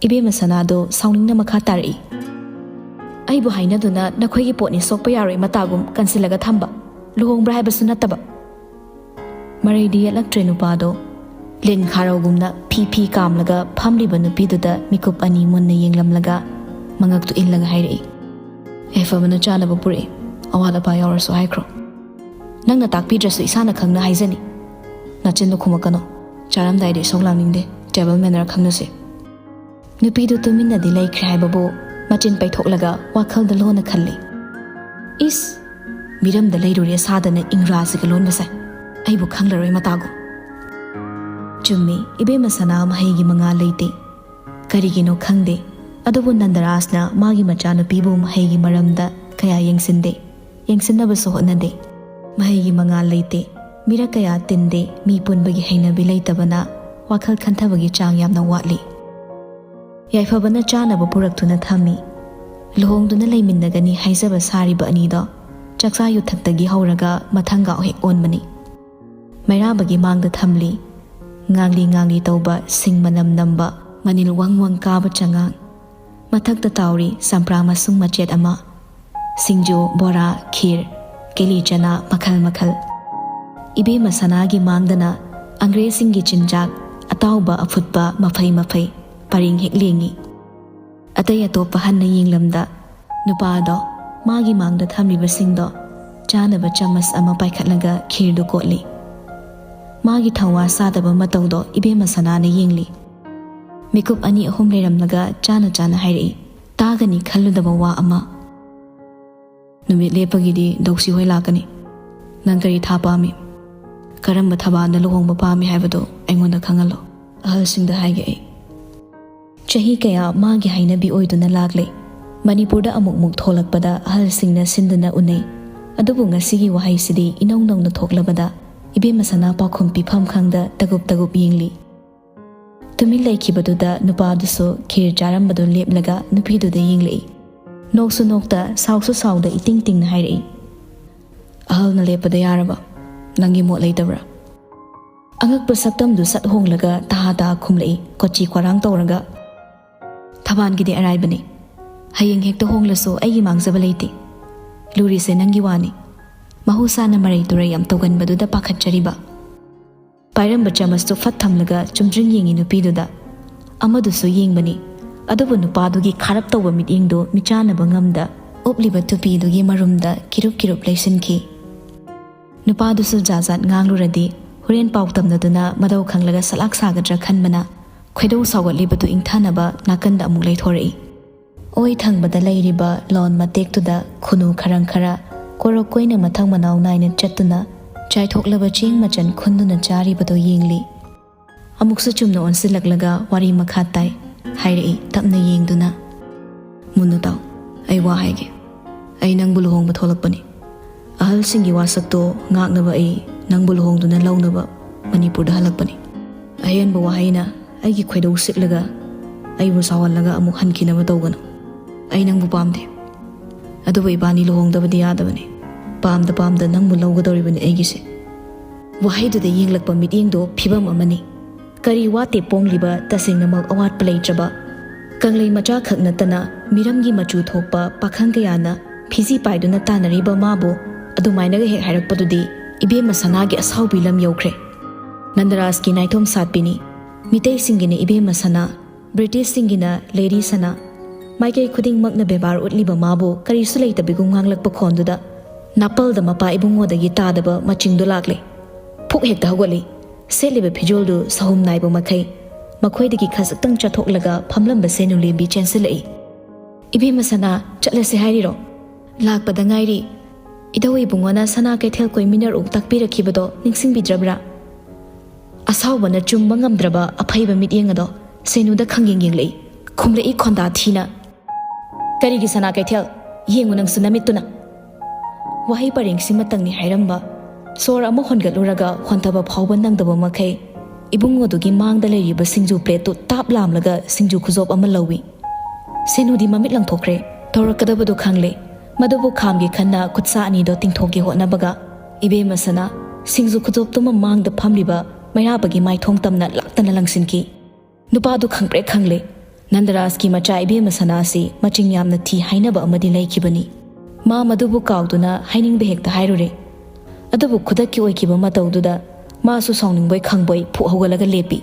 ꯏꯕꯦꯝꯃ ꯁꯅꯥꯗꯣ ꯁꯥꯎꯅꯤꯡꯅ ꯃꯈꯥ ꯇꯥꯔꯛꯏ, "ꯑꯩꯕꯨ ꯍꯥꯏꯅꯗꯨꯅ ꯅꯈꯣꯏꯒꯤ ꯄꯣꯠꯅꯤ ꯁꯣꯛꯄ ꯌꯥꯔꯣꯏ ꯃꯇꯥꯒꯨꯝ ꯀꯟꯁꯤꯜꯂꯒ ꯊꯝꯕ, ꯂꯨꯍꯣꯡꯕ꯭ꯔꯥ ꯍꯥꯏꯕꯁꯨ ꯅꯠꯇꯕ"꯫ ꯃꯔꯩꯗꯤ ꯌꯦꯠꯂꯛꯇ꯭ꯔꯦ ꯅꯨꯄꯥꯗꯣ꯫ ꯂꯤꯟ ꯈꯥꯔꯧꯒꯨꯝꯅ ꯐꯤ ꯐꯤ ꯀꯥꯝꯂꯒ ꯐꯝꯂꯤꯕ ꯅꯨꯄꯤꯗꯨꯗ ꯃꯤꯀꯨꯞ ꯑꯅꯤ ꯃꯨꯟꯅ ꯌꯦꯡꯂꯝꯂꯒ ꯃꯉꯛꯇꯨ ꯏꯜꯂꯒ ꯍꯥꯏꯔꯛꯏ, "ꯌꯥꯏꯐꯕꯅ ꯆꯥꯅꯕ ꯄꯨꯔꯛꯏ, ꯑꯋꯥꯠ ꯑꯄꯥ ꯌꯥꯎꯔꯁꯨ ꯍꯥꯏꯈ꯭ꯔꯣ꯫ ꯅꯪꯅ ꯇꯥꯛꯄꯤꯗ꯭ꯔꯁꯨ ꯏꯁꯥꯅ ꯈꯪꯅ ꯍꯥꯏꯖꯅꯤ꯫ ꯅꯆꯤꯟꯗꯣ ꯈꯨꯝꯃꯛꯀꯅꯣ꯫ ꯆꯥꯔꯝꯗꯥꯏꯗ ꯏꯁꯧ ꯂꯥꯡꯅꯤꯡꯗꯦ꯫ Table manner ꯈꯪꯅꯁꯤ"꯫ ꯅꯨꯄꯤꯗꯨ ꯇꯨꯃꯤꯟꯅꯗꯤ ꯂꯩꯈ꯭ꯔꯦ ꯍꯥꯏꯕꯕꯨ ꯃꯆꯤꯟ ꯄꯩꯊꯣꯛꯂꯒ ꯋꯥꯈꯜꯗ ꯂꯣꯟꯅ ꯈꯜꯂꯤ, "ꯏꯁ! ꯃꯤꯔꯝꯗ ꯂꯩꯔꯨꯔꯦ ꯁꯥꯗꯅ ꯏꯪꯒ꯭ꯔꯥꯖꯤꯒ ꯂꯣꯟꯕ ꯁꯥꯏ꯫ ꯑꯩꯕꯨ ꯈꯪꯂꯔꯣꯏ ꯃꯇꯥꯒꯨꯝ"꯫ ꯆꯨꯝꯃꯤ, ꯏꯕꯦꯝꯃ ꯁꯅꯥ ꯃꯍꯩꯒꯤ ꯃꯉꯥꯜ ꯂꯩꯇꯦ꯫ ꯀꯔꯤꯒꯤꯅꯣ ꯈꯪꯗꯦ, ꯑꯗꯨꯕꯨ ꯅꯟꯗꯔꯥꯖꯅ ꯃꯥꯒꯤ ꯃꯆꯥꯅꯨꯄꯤꯕꯨ ꯃꯍꯩꯒꯤ ꯃꯔꯝꯗ ꯀꯌꯥ ꯌꯦꯡꯁꯤꯟꯗꯦ, ꯌꯦꯡꯁꯤꯟꯅꯕꯁꯨ ꯍꯣꯠꯅꯗꯦ꯫ ꯃꯍꯩꯒꯤ ꯃꯉꯥꯜ ꯂꯩꯇꯦ, ꯃꯤꯔꯛ ꯀꯌꯥ ꯇꯤꯟꯗꯦ, ꯃꯤ ꯄꯨꯟꯕꯒꯤ ꯍꯩꯅꯕꯤ ꯂꯩꯇꯕꯅ ꯋꯥꯈꯜ ꯈꯟꯊꯕꯒꯤ ꯆꯥꯡ ꯌꯥꯝꯅ ꯋꯥꯠꯂꯤ꯫ ꯌꯥꯏꯐꯕꯅ ꯆꯥꯅꯕ ꯄꯨꯔꯛꯇꯨꯅ ꯊꯝꯃꯤ꯫ ꯂꯨꯍꯣꯡꯗꯨꯅ ꯂꯩꯃꯤꯟꯅꯒꯅꯤ ꯍꯥꯏꯖꯕ ꯁꯥꯔꯤꯕ ꯑꯅꯤꯗꯣ ꯆꯥꯛꯆꯥ ꯌꯨꯊꯛꯇꯒꯤ ꯍꯧꯔꯒ ꯃꯊꯪꯒꯥꯎ ꯍꯦꯛ ꯑꯣꯟꯕꯅꯤ꯫ ꯃꯩꯔꯥꯕꯒꯤ ꯃꯥꯡꯗ ꯊꯝꯂꯤ꯫ ꯉꯥꯡꯂꯤ ꯉꯥꯡꯂꯤ ꯇꯧꯕ ꯁꯤꯡ ꯃꯅꯝ ꯅꯝꯕ ꯃꯅꯤꯜ ꯋꯪ ꯋꯪ ꯀꯥꯕ ꯆꯉꯥꯡ꯫ ꯃꯊꯛꯇ ꯇꯥꯎꯔꯤ ꯆꯝꯄ꯭ꯔꯥ ꯃꯁꯨꯡ ꯃꯆꯦꯠ ꯑꯃ꯫ ꯁꯤꯡꯖꯨ, ꯕꯣꯔꯥ, ꯈꯤꯔ, ꯀꯦꯂꯤ ꯆꯅꯥ ꯃꯈꯜ ꯃꯈꯜ꯫ ꯏꯕꯦꯝꯃ ꯁꯅꯥꯒꯤ ꯃꯥꯡꯗꯅ ꯑꯪꯒ꯭ꯔꯦꯖꯁꯤꯡꯒꯤ ꯆꯤꯟꯖꯥꯛ ꯑꯇꯥꯎꯕ ꯑꯐꯨꯠꯄ ꯃꯐꯩ ꯃꯐꯩ ꯄꯔꯦꯡ ꯍꯦꯛ ꯂꯦꯡꯉꯤ꯫ ꯑꯇꯩ ꯑꯇꯣꯞꯄ ꯍꯟꯅ ꯌꯦꯡꯂꯝꯗ ꯅꯨꯄꯥꯗꯣ ꯃꯥꯒꯤ ꯃꯥꯡꯗ ꯊꯝꯂꯤꯕꯁꯤꯡꯗꯣ ꯆꯥꯅꯕ ꯆꯃꯁ ꯑꯃ ꯄꯥꯏꯈꯠꯂꯒ ꯈꯤꯔꯗꯨ ꯀꯣꯠꯂꯤ꯫ ꯃꯥꯒꯤ ꯊꯧꯋꯥ ꯁꯥꯗꯕ ꯃꯇꯧꯗꯣ ꯏꯕꯦꯝꯃ ꯁꯅꯥꯅ ꯌꯦꯡꯂꯤ꯫ ꯃꯤꯀꯨꯞ ꯑꯅꯤ ꯑꯍꯨꯝ ꯂꯩꯔꯝꯂꯒ ꯆꯥꯅ ꯆꯥꯅ ꯍꯥꯏꯔꯛꯏ, ꯇꯥꯒꯅꯤ ꯈꯜꯂꯨꯗꯕ ꯋꯥ ꯑꯃ꯫ "ꯅꯨꯃꯤꯠ ꯂꯦꯞꯄꯒꯤꯗꯤ ꯗꯧꯁꯤ ꯍꯣꯏ ꯂꯥꯛꯀꯅꯤ꯫ ꯅꯪ ꯀꯔꯤ ꯊꯥ ꯄꯥꯝꯃꯤ? ꯀꯔꯝꯕ ꯊꯕꯥꯜꯗ ꯂꯨꯍꯣꯡꯕ ꯄꯥꯝꯃꯤ ꯍꯥꯏꯕꯗꯨ ꯑꯩꯉꯣꯟꯗ ꯈꯪꯍꯜꯂꯣ꯫ ꯑꯍꯜꯁꯤꯡꯗ ꯍꯥꯏꯒꯦ ꯑꯩ"꯫ ꯆꯍꯤ ꯀꯌꯥ ꯃꯥꯒꯤ ꯍꯩꯅꯕꯤ ꯑꯣꯏꯗꯨꯅ ꯂꯥꯛꯂꯦ꯫ ꯃꯅꯤꯄꯨꯔꯗ ꯑꯃꯨꯛ ꯃꯨꯛ ꯊꯣꯛꯂꯛꯄꯗ ꯑꯍꯜꯁꯤꯡꯅ ꯁꯤꯟꯗꯨꯅ ꯎꯅꯩ꯫ ꯑꯗꯨꯕꯨ ꯉꯁꯤꯒꯤ ꯋꯥꯍꯩꯁꯤꯗꯤ ꯏꯅꯧ ꯅꯧꯅ ꯊꯣꯛꯂꯕꯗ ꯏꯕꯦꯝꯃ ꯁꯅꯥ ꯄꯥꯎꯈꯨꯝ ꯄꯤꯐꯝ ꯈꯪꯗ ꯇꯒꯨꯞ ꯇꯒꯨꯞ ꯌꯦꯡꯂꯤ꯫ ꯇꯨꯃꯤꯟ ꯂꯩꯈꯤꯕꯗꯨꯗ ꯅꯨꯄꯥꯗꯨꯁꯨ ꯈꯤꯔ ꯆꯥꯔꯝꯕꯗꯨ ꯂꯦꯞꯂꯒ ꯅꯨꯄꯤꯗꯨꯗ ꯌꯦꯡꯂꯛꯏ꯫ ꯅꯣꯛꯁꯨ ꯅꯣꯛꯇ, ꯁꯥꯎꯁꯨ ꯁꯥꯎꯗ ꯏꯇꯤꯡ ꯇꯤꯡꯅ ꯍꯥꯏꯔꯛꯏ, "ꯑꯍꯜꯅ ꯂꯦꯞꯄꯗ ꯌꯥꯔꯕ? ꯅꯪꯒꯤ ꯃꯣꯠ ꯂꯩꯇꯕ꯭ꯔꯥ?" ꯑꯉꯛꯄ ꯁꯛꯇꯝꯗꯨ ꯁꯠ ꯍꯣꯡꯂꯒ ꯇꯍꯥ ꯇꯍꯥ ꯈꯨꯝꯂꯛꯏ, ꯀꯣꯆꯤ ꯀꯣꯔꯥꯡ ꯇꯧꯔꯒ, "ꯊꯕꯥꯟꯒꯤꯗꯤ ꯑꯔꯥꯏꯕꯅꯤ꯫ ꯍꯌꯦꯡ ꯍꯦꯛꯇ ꯍꯣꯡꯂꯁꯨ ꯑꯩꯒꯤ ꯃꯥꯡꯖꯕ ꯂꯩꯇꯦ꯫ ꯂꯨꯔꯤꯁꯦ ꯅꯪꯒꯤ ꯋꯥꯅꯤ꯫ ꯃꯍꯧꯁꯥꯅ ꯃꯔꯩ ꯇꯨꯔꯩ ꯌꯥꯝ ꯇꯧꯒꯟꯕꯗꯨꯗ ꯄꯥꯈꯠꯆꯔꯤꯕ꯫" ꯄꯥꯏꯔꯝꯕ ꯆꯥꯃꯁꯇꯨ ꯐꯠ ꯊꯝꯂꯒ ꯆꯨꯝꯗ꯭ꯔꯤꯡ ꯌꯦꯡꯉꯤ ꯅꯨꯄꯤꯗꯨꯗ꯫ ꯑꯃꯗꯨꯁꯨ ꯌꯦꯡꯕꯅꯤ, ꯑꯗꯨꯕꯨ ꯅꯨꯄꯥꯗꯨꯒꯤ ꯈꯥꯔꯞ ꯇꯧꯕ ꯃꯤꯠꯌꯦꯡꯗꯨ ꯃꯤꯆꯥꯟꯅꯕ ꯉꯝꯗ ꯎꯞꯂꯤꯕ ꯇꯨꯄꯤꯗꯨꯒꯤ ꯃꯔꯨꯝꯗ ꯀꯤꯔꯨꯞ ꯀꯤꯔꯨꯞ ꯂꯩꯁꯤꯟꯈꯤ꯫ ꯅꯨꯄꯥꯗꯨꯁꯨ ꯖꯥꯠ ꯖꯥꯠ ꯉꯥꯡꯂꯨꯔꯗꯤ ꯍꯣꯔꯦꯟ ꯄꯥꯎ ꯇꯝꯅꯗꯨꯅ ꯃꯗꯧ ꯈꯪꯂꯒ ꯁꯂꯥꯛ ꯁꯥꯒꯗ꯭ꯔꯥ ꯈꯟꯕꯅ ꯈꯣꯏꯗꯧ ꯁꯥꯎꯒꯠꯂꯤꯕꯗꯨ ꯏꯪꯊꯅꯕ ꯅꯥꯀꯟꯗ ꯑꯃꯨꯛ ꯂꯩꯊꯣꯔꯛꯏ꯫ ꯑꯣꯏ ꯊꯪꯕꯗ ꯂꯩꯔꯤꯕ ꯂꯣꯟ ꯃꯇꯦꯛꯇꯨꯗ ꯈꯨꯅꯨ ꯈꯔꯪ ꯈꯔ ꯀꯣꯔꯣꯛ ꯀꯣꯏꯅ ꯃꯊꯪ ꯃꯅꯥꯎ ꯅꯥꯏꯅ ꯆꯠꯇꯨꯅ ꯆꯥꯏꯊꯣꯛꯂꯕ ꯆꯦꯡ ꯃꯆꯟ ꯈꯨꯟꯗꯨꯅ ꯆꯥꯔꯤꯕꯗꯨ ꯌꯦꯡꯂꯤ꯫ ꯑꯃꯨꯛꯁꯨ ꯆꯨꯝꯅ ꯑꯣꯟꯁꯤꯜꯂꯛꯂꯒ ꯋꯥꯔꯤ ꯃꯈꯥ ꯇꯥꯏ, ꯍꯥꯏꯔꯛꯏ ꯇꯞꯅ ꯌꯦꯡꯗꯨꯅ꯫ "ꯃꯨꯟꯅ ꯇꯥꯎ, ꯑꯩ ꯋꯥ ꯍꯥꯏꯒꯦ꯫ ꯑꯩ ꯅꯪꯕꯨ ꯂꯨꯍꯣꯡꯕ ꯊꯣꯛꯂꯛꯄꯅꯤ꯫ ꯑꯍꯜꯁꯤꯡꯒꯤ ꯋꯥꯁꯛꯇꯣ ꯉꯥꯛꯅꯕ ꯑꯩ ꯅꯪꯕꯨ ꯂꯨꯍꯣꯡꯗꯨꯅ ꯂꯧꯅꯕ ꯃꯅꯤꯄꯨꯔꯗ ꯍꯜꯂꯛꯄꯅꯤ꯫ ꯑꯍꯦꯟꯕ ꯋꯥꯍꯩꯅ ꯑꯩꯒꯤ ꯈꯣꯏꯗꯧ ꯁꯤꯛꯂꯒ ꯑꯩꯕꯨ ꯁꯥꯎꯍꯜꯂꯒ ꯑꯃꯨꯛ ꯍꯟꯈꯤꯅꯕ ꯇꯧꯒꯅꯨ꯫ ꯑꯩ ꯅꯪꯕꯨ ꯄꯥꯝꯗꯦ꯫ ꯑꯗꯨꯕꯨ ꯏꯕꯥꯅꯤ ꯂꯨꯍꯣꯡꯗꯕꯗꯤ ꯌꯥꯗꯕꯅꯤ꯫ ꯄꯥꯝꯗ ꯄꯥꯝꯗ ꯅꯪꯕꯨ ꯂꯧꯒꯗꯧꯔꯤꯕꯅꯤ ꯑꯩꯒꯤꯁꯦ꯫" ꯋꯥꯍꯩꯗꯨꯗ ꯌꯦꯡꯂꯛꯄ ꯃꯤꯠꯌꯦꯡꯗꯣ ꯐꯤꯕꯝ ꯑꯃꯅꯤ꯫ ꯀꯔꯤ ꯋꯥꯠꯇꯦ ꯄꯣꯡꯂꯤꯕ, ꯇꯁꯦꯡꯅꯃꯛ ꯑꯋꯥꯠꯄ ꯂꯩꯇ꯭ꯔꯕ, ꯀꯪꯂꯩ ꯃꯆꯥꯈꯛ ꯅꯠꯇꯅ ꯃꯤꯔꯝꯒꯤ ꯃꯆꯨ ꯊꯣꯛꯄ ꯄꯥꯈꯪ ꯀꯌꯥꯅ ꯐꯤꯖꯤ ꯄꯥꯏꯗꯨꯅ ꯇꯥꯟꯅꯔꯤꯕ ꯃꯥꯕꯨ ꯑꯗꯨꯃꯥꯏꯅꯒ ꯍꯦꯛ ꯍꯥꯏꯔꯛꯄꯗꯨꯗꯤ ꯏꯕꯦꯝꯃ ꯁꯅꯥꯒꯤ ꯑꯁꯥꯎꯕꯤ ꯂꯝ ꯌꯧꯈ꯭ꯔꯦ꯫ ꯅꯟꯗꯔꯥꯖꯀꯤ ꯅꯥꯏꯊꯣꯝ ꯁꯥꯠꯄꯤꯅꯤ꯫ ꯃꯤꯇꯩꯁꯤꯡꯒꯤꯅ ꯏꯕꯦꯝꯃ ꯁꯅꯥ, ꯕ꯭ꯔꯤꯇꯤꯁꯁꯤꯡꯒꯤꯅ ꯂꯦꯗꯤ ꯁꯅꯥ꯫ ꯃꯥꯏꯀꯩ ꯈꯨꯗꯤꯡꯃꯛꯅ ꯕꯦꯕꯥꯔ ꯎꯠꯂꯤꯕ ꯃꯥꯕꯨ ꯀꯔꯤꯁꯨ ꯂꯩꯇꯕꯤꯒꯨꯝ ꯉꯥꯡꯂꯛꯄ ꯈꯣꯟꯗꯨꯗ ꯅꯥꯄꯜꯗ ꯃꯄꯥ ꯏꯕꯨꯡꯉꯣꯗꯒꯤ ꯇꯥꯗꯕ ꯃꯆꯤꯡꯗꯣ ꯂꯥꯛꯂꯦ꯫ ꯐꯨꯛ ꯍꯦꯛꯇ ꯍꯧꯒꯠꯂꯤ꯫ ꯁꯦꯠꯂꯤꯕ ꯐꯤꯖꯣꯜꯗꯨ ꯁꯍꯨꯝ ꯅꯥꯏꯕ ꯃꯈꯩ ꯃꯈꯣꯏꯗꯒꯤ ꯈꯖꯤꯛꯇꯪ ꯆꯠꯊꯣꯛꯂꯒ ꯐꯝꯂꯝꯕ ꯁꯦꯅꯨ ꯂꯦꯝꯕꯤ ꯆꯦꯟꯁꯤꯜꯂꯛꯏ꯫ "ꯏꯕꯦꯝꯃ ꯁꯅꯥ, ꯆꯠꯂꯁꯦ ꯍꯥꯏꯔꯤꯔꯣ? ꯂꯥꯛꯄꯗ ꯉꯥꯏꯔꯤ꯫ ꯏꯙꯧ ꯏꯕꯨꯡꯉꯣꯅ ꯁꯅꯥ ꯀꯩꯊꯦꯜ ꯀꯣꯏꯃꯤꯟꯅꯔꯨ ꯇꯥꯛꯄꯤꯔꯛꯈꯤꯕꯗꯣ ꯅꯤꯡꯁꯤꯡꯕꯤꯗ꯭ꯔꯕ꯭ꯔꯥ?" ꯑꯁꯥꯎꯕꯅ ꯆꯨꯝꯕ ꯉꯝꯗ꯭ꯔꯕ ꯑꯐꯩꯕ ꯃꯤꯠꯌꯦꯡ ꯑꯗꯣ ꯁꯦꯅꯨꯗ ꯈꯪꯌꯦꯡ ꯌꯦꯡꯂꯛꯏ꯫ ꯈꯨꯝꯂꯛꯏ ꯈꯣꯟꯗꯥ ꯊꯤꯅ꯫ "ꯀꯔꯤꯒꯤ ꯁꯅꯥ ꯀꯩꯊꯦꯜ? ꯌꯦꯡꯉꯨ ꯅꯪꯁꯨ ꯅꯃꯤꯠꯇꯨꯅ!" ꯋꯥꯍꯩ ꯄꯔꯦꯡꯁꯤꯃꯇꯪꯅꯤ ꯍꯥꯏꯔꯝꯕ꯫ ꯁꯣꯔ ꯑꯃ ꯍꯣꯟꯒꯠꯂꯨꯔꯒ ꯍꯣꯟꯊꯕ ꯐꯥꯎꯕ ꯅꯪꯗꯕ ꯃꯈꯩ ꯏꯕꯨꯡꯉꯣꯗꯨꯒꯤ ꯃꯥꯡꯗ ꯂꯩꯔꯤꯕ ꯁꯤꯡꯖꯨ ꯄ꯭ꯂꯦꯠꯇꯨ ꯇꯥꯞ ꯂꯥꯝꯂꯒ ꯁꯤꯡꯖꯨ ꯈꯨꯖꯣꯞ ꯑꯃ ꯂꯧꯏ꯫ ꯁꯦꯅꯨꯗꯤ ꯃꯃꯤꯠ ꯂꯪꯊꯣꯛꯈ꯭ꯔꯦ꯫ ꯇꯧꯔꯛꯀꯗꯕꯗꯨ ꯈꯪꯂꯦ꯫ ꯃꯗꯨꯕꯨ ꯈꯥꯝꯒꯦ ꯈꯟꯅ ꯈꯨꯠꯁꯥ ꯑꯅꯤꯗꯣ ꯇꯤꯡꯊꯣꯛꯀꯦ ꯍꯣꯠꯅꯕꯒ ꯏꯕꯦꯝꯃ ꯁꯅꯥ, ꯁꯤꯡꯖꯨ ꯈꯨꯖꯣꯞꯇꯨꯃ ꯃꯥꯡꯗ ꯐꯝꯂꯤꯕ ꯃꯩꯔꯥꯕꯒꯤ ꯃꯥꯏꯊꯣꯡ ꯇꯝꯅ ꯂꯥꯛꯇꯅ ꯂꯪꯁꯤꯟꯈꯤ꯫ ꯅꯨꯄꯥꯗꯨ ꯈꯪꯄ꯭ꯔꯦꯛ ꯈꯪꯂꯦ꯫ ꯅꯟꯗꯔꯥꯖꯀꯤ ꯃꯆꯥ ꯏꯕꯦꯝꯃ ꯁꯅꯥ ꯑꯁꯤ ꯃꯆꯤꯡ ꯌꯥꯝꯅ ꯊꯤ ꯍꯥꯏꯅꯕ ꯑꯃꯗꯤ ꯂꯩꯈꯤꯕꯅꯤ꯫ ꯃꯥ ꯃꯗꯨꯕꯨ ꯀꯥꯎꯗꯨꯅ ꯍꯥꯏꯅꯤꯡꯕ ꯍꯦꯛꯇ ꯍꯥꯏꯔꯨꯔꯦ꯫ ꯑꯗꯨꯕꯨ ꯈꯨꯗꯛꯀꯤ ꯑꯣꯏꯈꯤꯕ ꯃꯇꯧꯗꯨꯗ ꯃꯥꯁꯨ ꯁꯥꯎꯅꯤꯡꯕꯣꯏ ꯈꯪꯕꯣꯏ ꯐꯨꯛ ꯍꯧꯒꯠꯂꯒ ꯂꯦꯞꯄꯤ꯫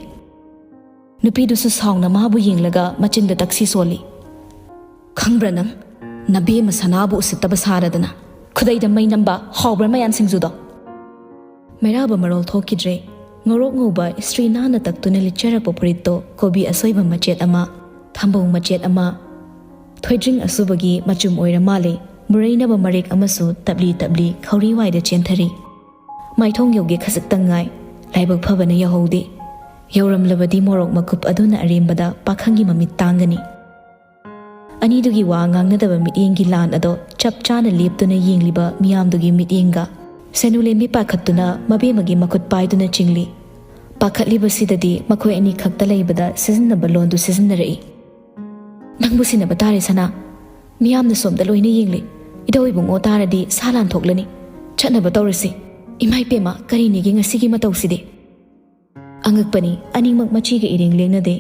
ꯅꯨꯄꯤꯗꯨꯁꯨ ꯁꯥꯎꯅ ꯃꯥꯕꯨ ꯌꯦꯡꯂꯒ ꯃꯆꯤꯟꯗ ꯇꯛꯁꯤ ꯁꯣꯜꯂꯤ꯫ "ꯈꯪꯕ꯭ꯔꯥ ꯅꯪ? ꯅꯕꯦꯝꯃ ꯁꯅꯥꯕꯨ ꯎꯁꯤꯠꯇꯕ ꯁꯥꯔꯗꯅ꯫ ꯈꯨꯗꯩꯗ ꯃꯩ ꯅꯝꯕ ꯍꯥꯎꯕ꯭ꯔꯥ ꯃꯌꯥꯟ ꯁꯤꯡꯖꯨꯗꯣ?" ꯃꯩꯔꯥꯕ ꯃꯔꯣꯜ ꯊꯣꯛꯈꯤꯗ꯭ꯔꯦ꯫ ꯉꯧꯔꯣꯛ ꯉꯧꯕ ꯏꯁꯇ꯭ꯔꯤ ꯅꯥꯟꯅ ꯇꯛꯇꯨꯅ ꯂꯤꯠꯆꯔꯛꯄ ꯐꯨꯔꯤꯠꯇꯣ ꯀꯣꯕꯤ ꯑꯁꯣꯏꯕ ꯃꯆꯦꯠ ꯑꯃ, ꯊꯝꯕꯧ ꯃꯆꯦꯠ ꯑꯃ, ꯊꯣꯏꯗ꯭ꯔꯤꯡ ꯑꯁꯨꯕꯒꯤ ꯃꯆꯨꯝ ꯑꯣꯏꯔ ꯃꯥꯜꯂꯦ, ꯃꯨꯔꯩꯅꯕ ꯃꯔꯦꯛ ꯑꯃꯁꯨ ꯇꯞꯂꯤ ꯇꯞꯂꯤ ꯈꯧꯔꯤ ꯋꯥꯏꯗ ꯆꯦꯟꯊꯔꯤ꯫ ꯃꯥꯏꯊꯣꯡ ꯌꯧꯒꯦ ꯈꯖꯤꯛꯇꯪ ꯉꯥꯏ꯫ ꯂꯥꯏꯕꯛ ꯐꯕꯅ ꯌꯧꯍꯧꯗꯦ꯫ ꯌꯧꯔꯝꯂꯕꯗꯤ ꯃꯣꯔꯣꯛ ꯃꯀꯨꯞ ꯑꯗꯨꯅ ꯑꯔꯦꯝꯕꯗ ꯄꯥꯈꯪꯒꯤ ꯃꯃꯤꯠ ꯇꯥꯡꯒꯅꯤ꯫ ꯑꯅꯤꯗꯨꯒꯤ ꯋꯥ ꯉꯥꯡꯅꯗꯕ ꯃꯤꯠꯌꯦꯡꯒꯤ ꯂꯥꯟ ꯑꯗꯣ ꯆꯞ ꯆꯥꯅ ꯂꯦꯞꯇꯨꯅ ꯌꯦꯡꯂꯤꯕ ꯃꯤꯌꯥꯝꯗꯨꯒꯤ ꯃꯤꯠꯌꯦꯡꯒ ꯁꯦꯅꯨ ꯂꯦꯝꯕꯤ ꯄꯥꯈꯠꯇꯨꯅ ꯃꯕꯦꯝꯃꯒꯤ ꯃꯈꯨꯠ ꯄꯥꯏꯗꯨꯅ ꯆꯤꯡꯂꯤ꯫ ꯄꯥꯈꯠꯂꯤꯕꯁꯤꯗꯗꯤ ꯃꯈꯣꯏ ꯑꯅꯤ ꯈꯛꯇ ꯂꯩꯕꯗ ꯁꯤꯖꯤꯟꯅꯕ ꯂꯣꯟꯗꯨ ꯁꯤꯖꯤꯟꯅꯔꯛꯏ꯫ "ꯅꯪꯕꯨ ꯁꯤꯟꯅꯕ ꯇꯥꯔꯦ ꯁꯅꯥ꯫ ꯃꯤꯌꯥꯝꯅ ꯁꯣꯝꯗ ꯂꯣꯏꯅ ꯌꯦꯡꯂꯤ꯫ ꯏꯙꯧ ꯏꯕꯨꯡꯉꯣ ꯇꯥꯔꯗꯤ ꯁꯥ ꯂꯥꯟ ꯊꯣꯛꯂꯅꯤ꯫ ꯆꯠꯅꯕ ꯇꯧꯔꯁꯤ꯫ ꯏꯃꯥꯏ ꯄꯦꯝꯃ, ꯀꯔꯤꯅꯤꯒꯦ ꯉꯁꯤꯒꯤ ꯃꯇꯧꯁꯤꯗꯤ?" ꯑꯉꯛꯄꯅꯤ, ꯑꯅꯤꯃꯛ ꯃꯆꯤꯒ ꯏꯔꯦꯡ ꯂꯦꯡꯅꯗꯦ꯫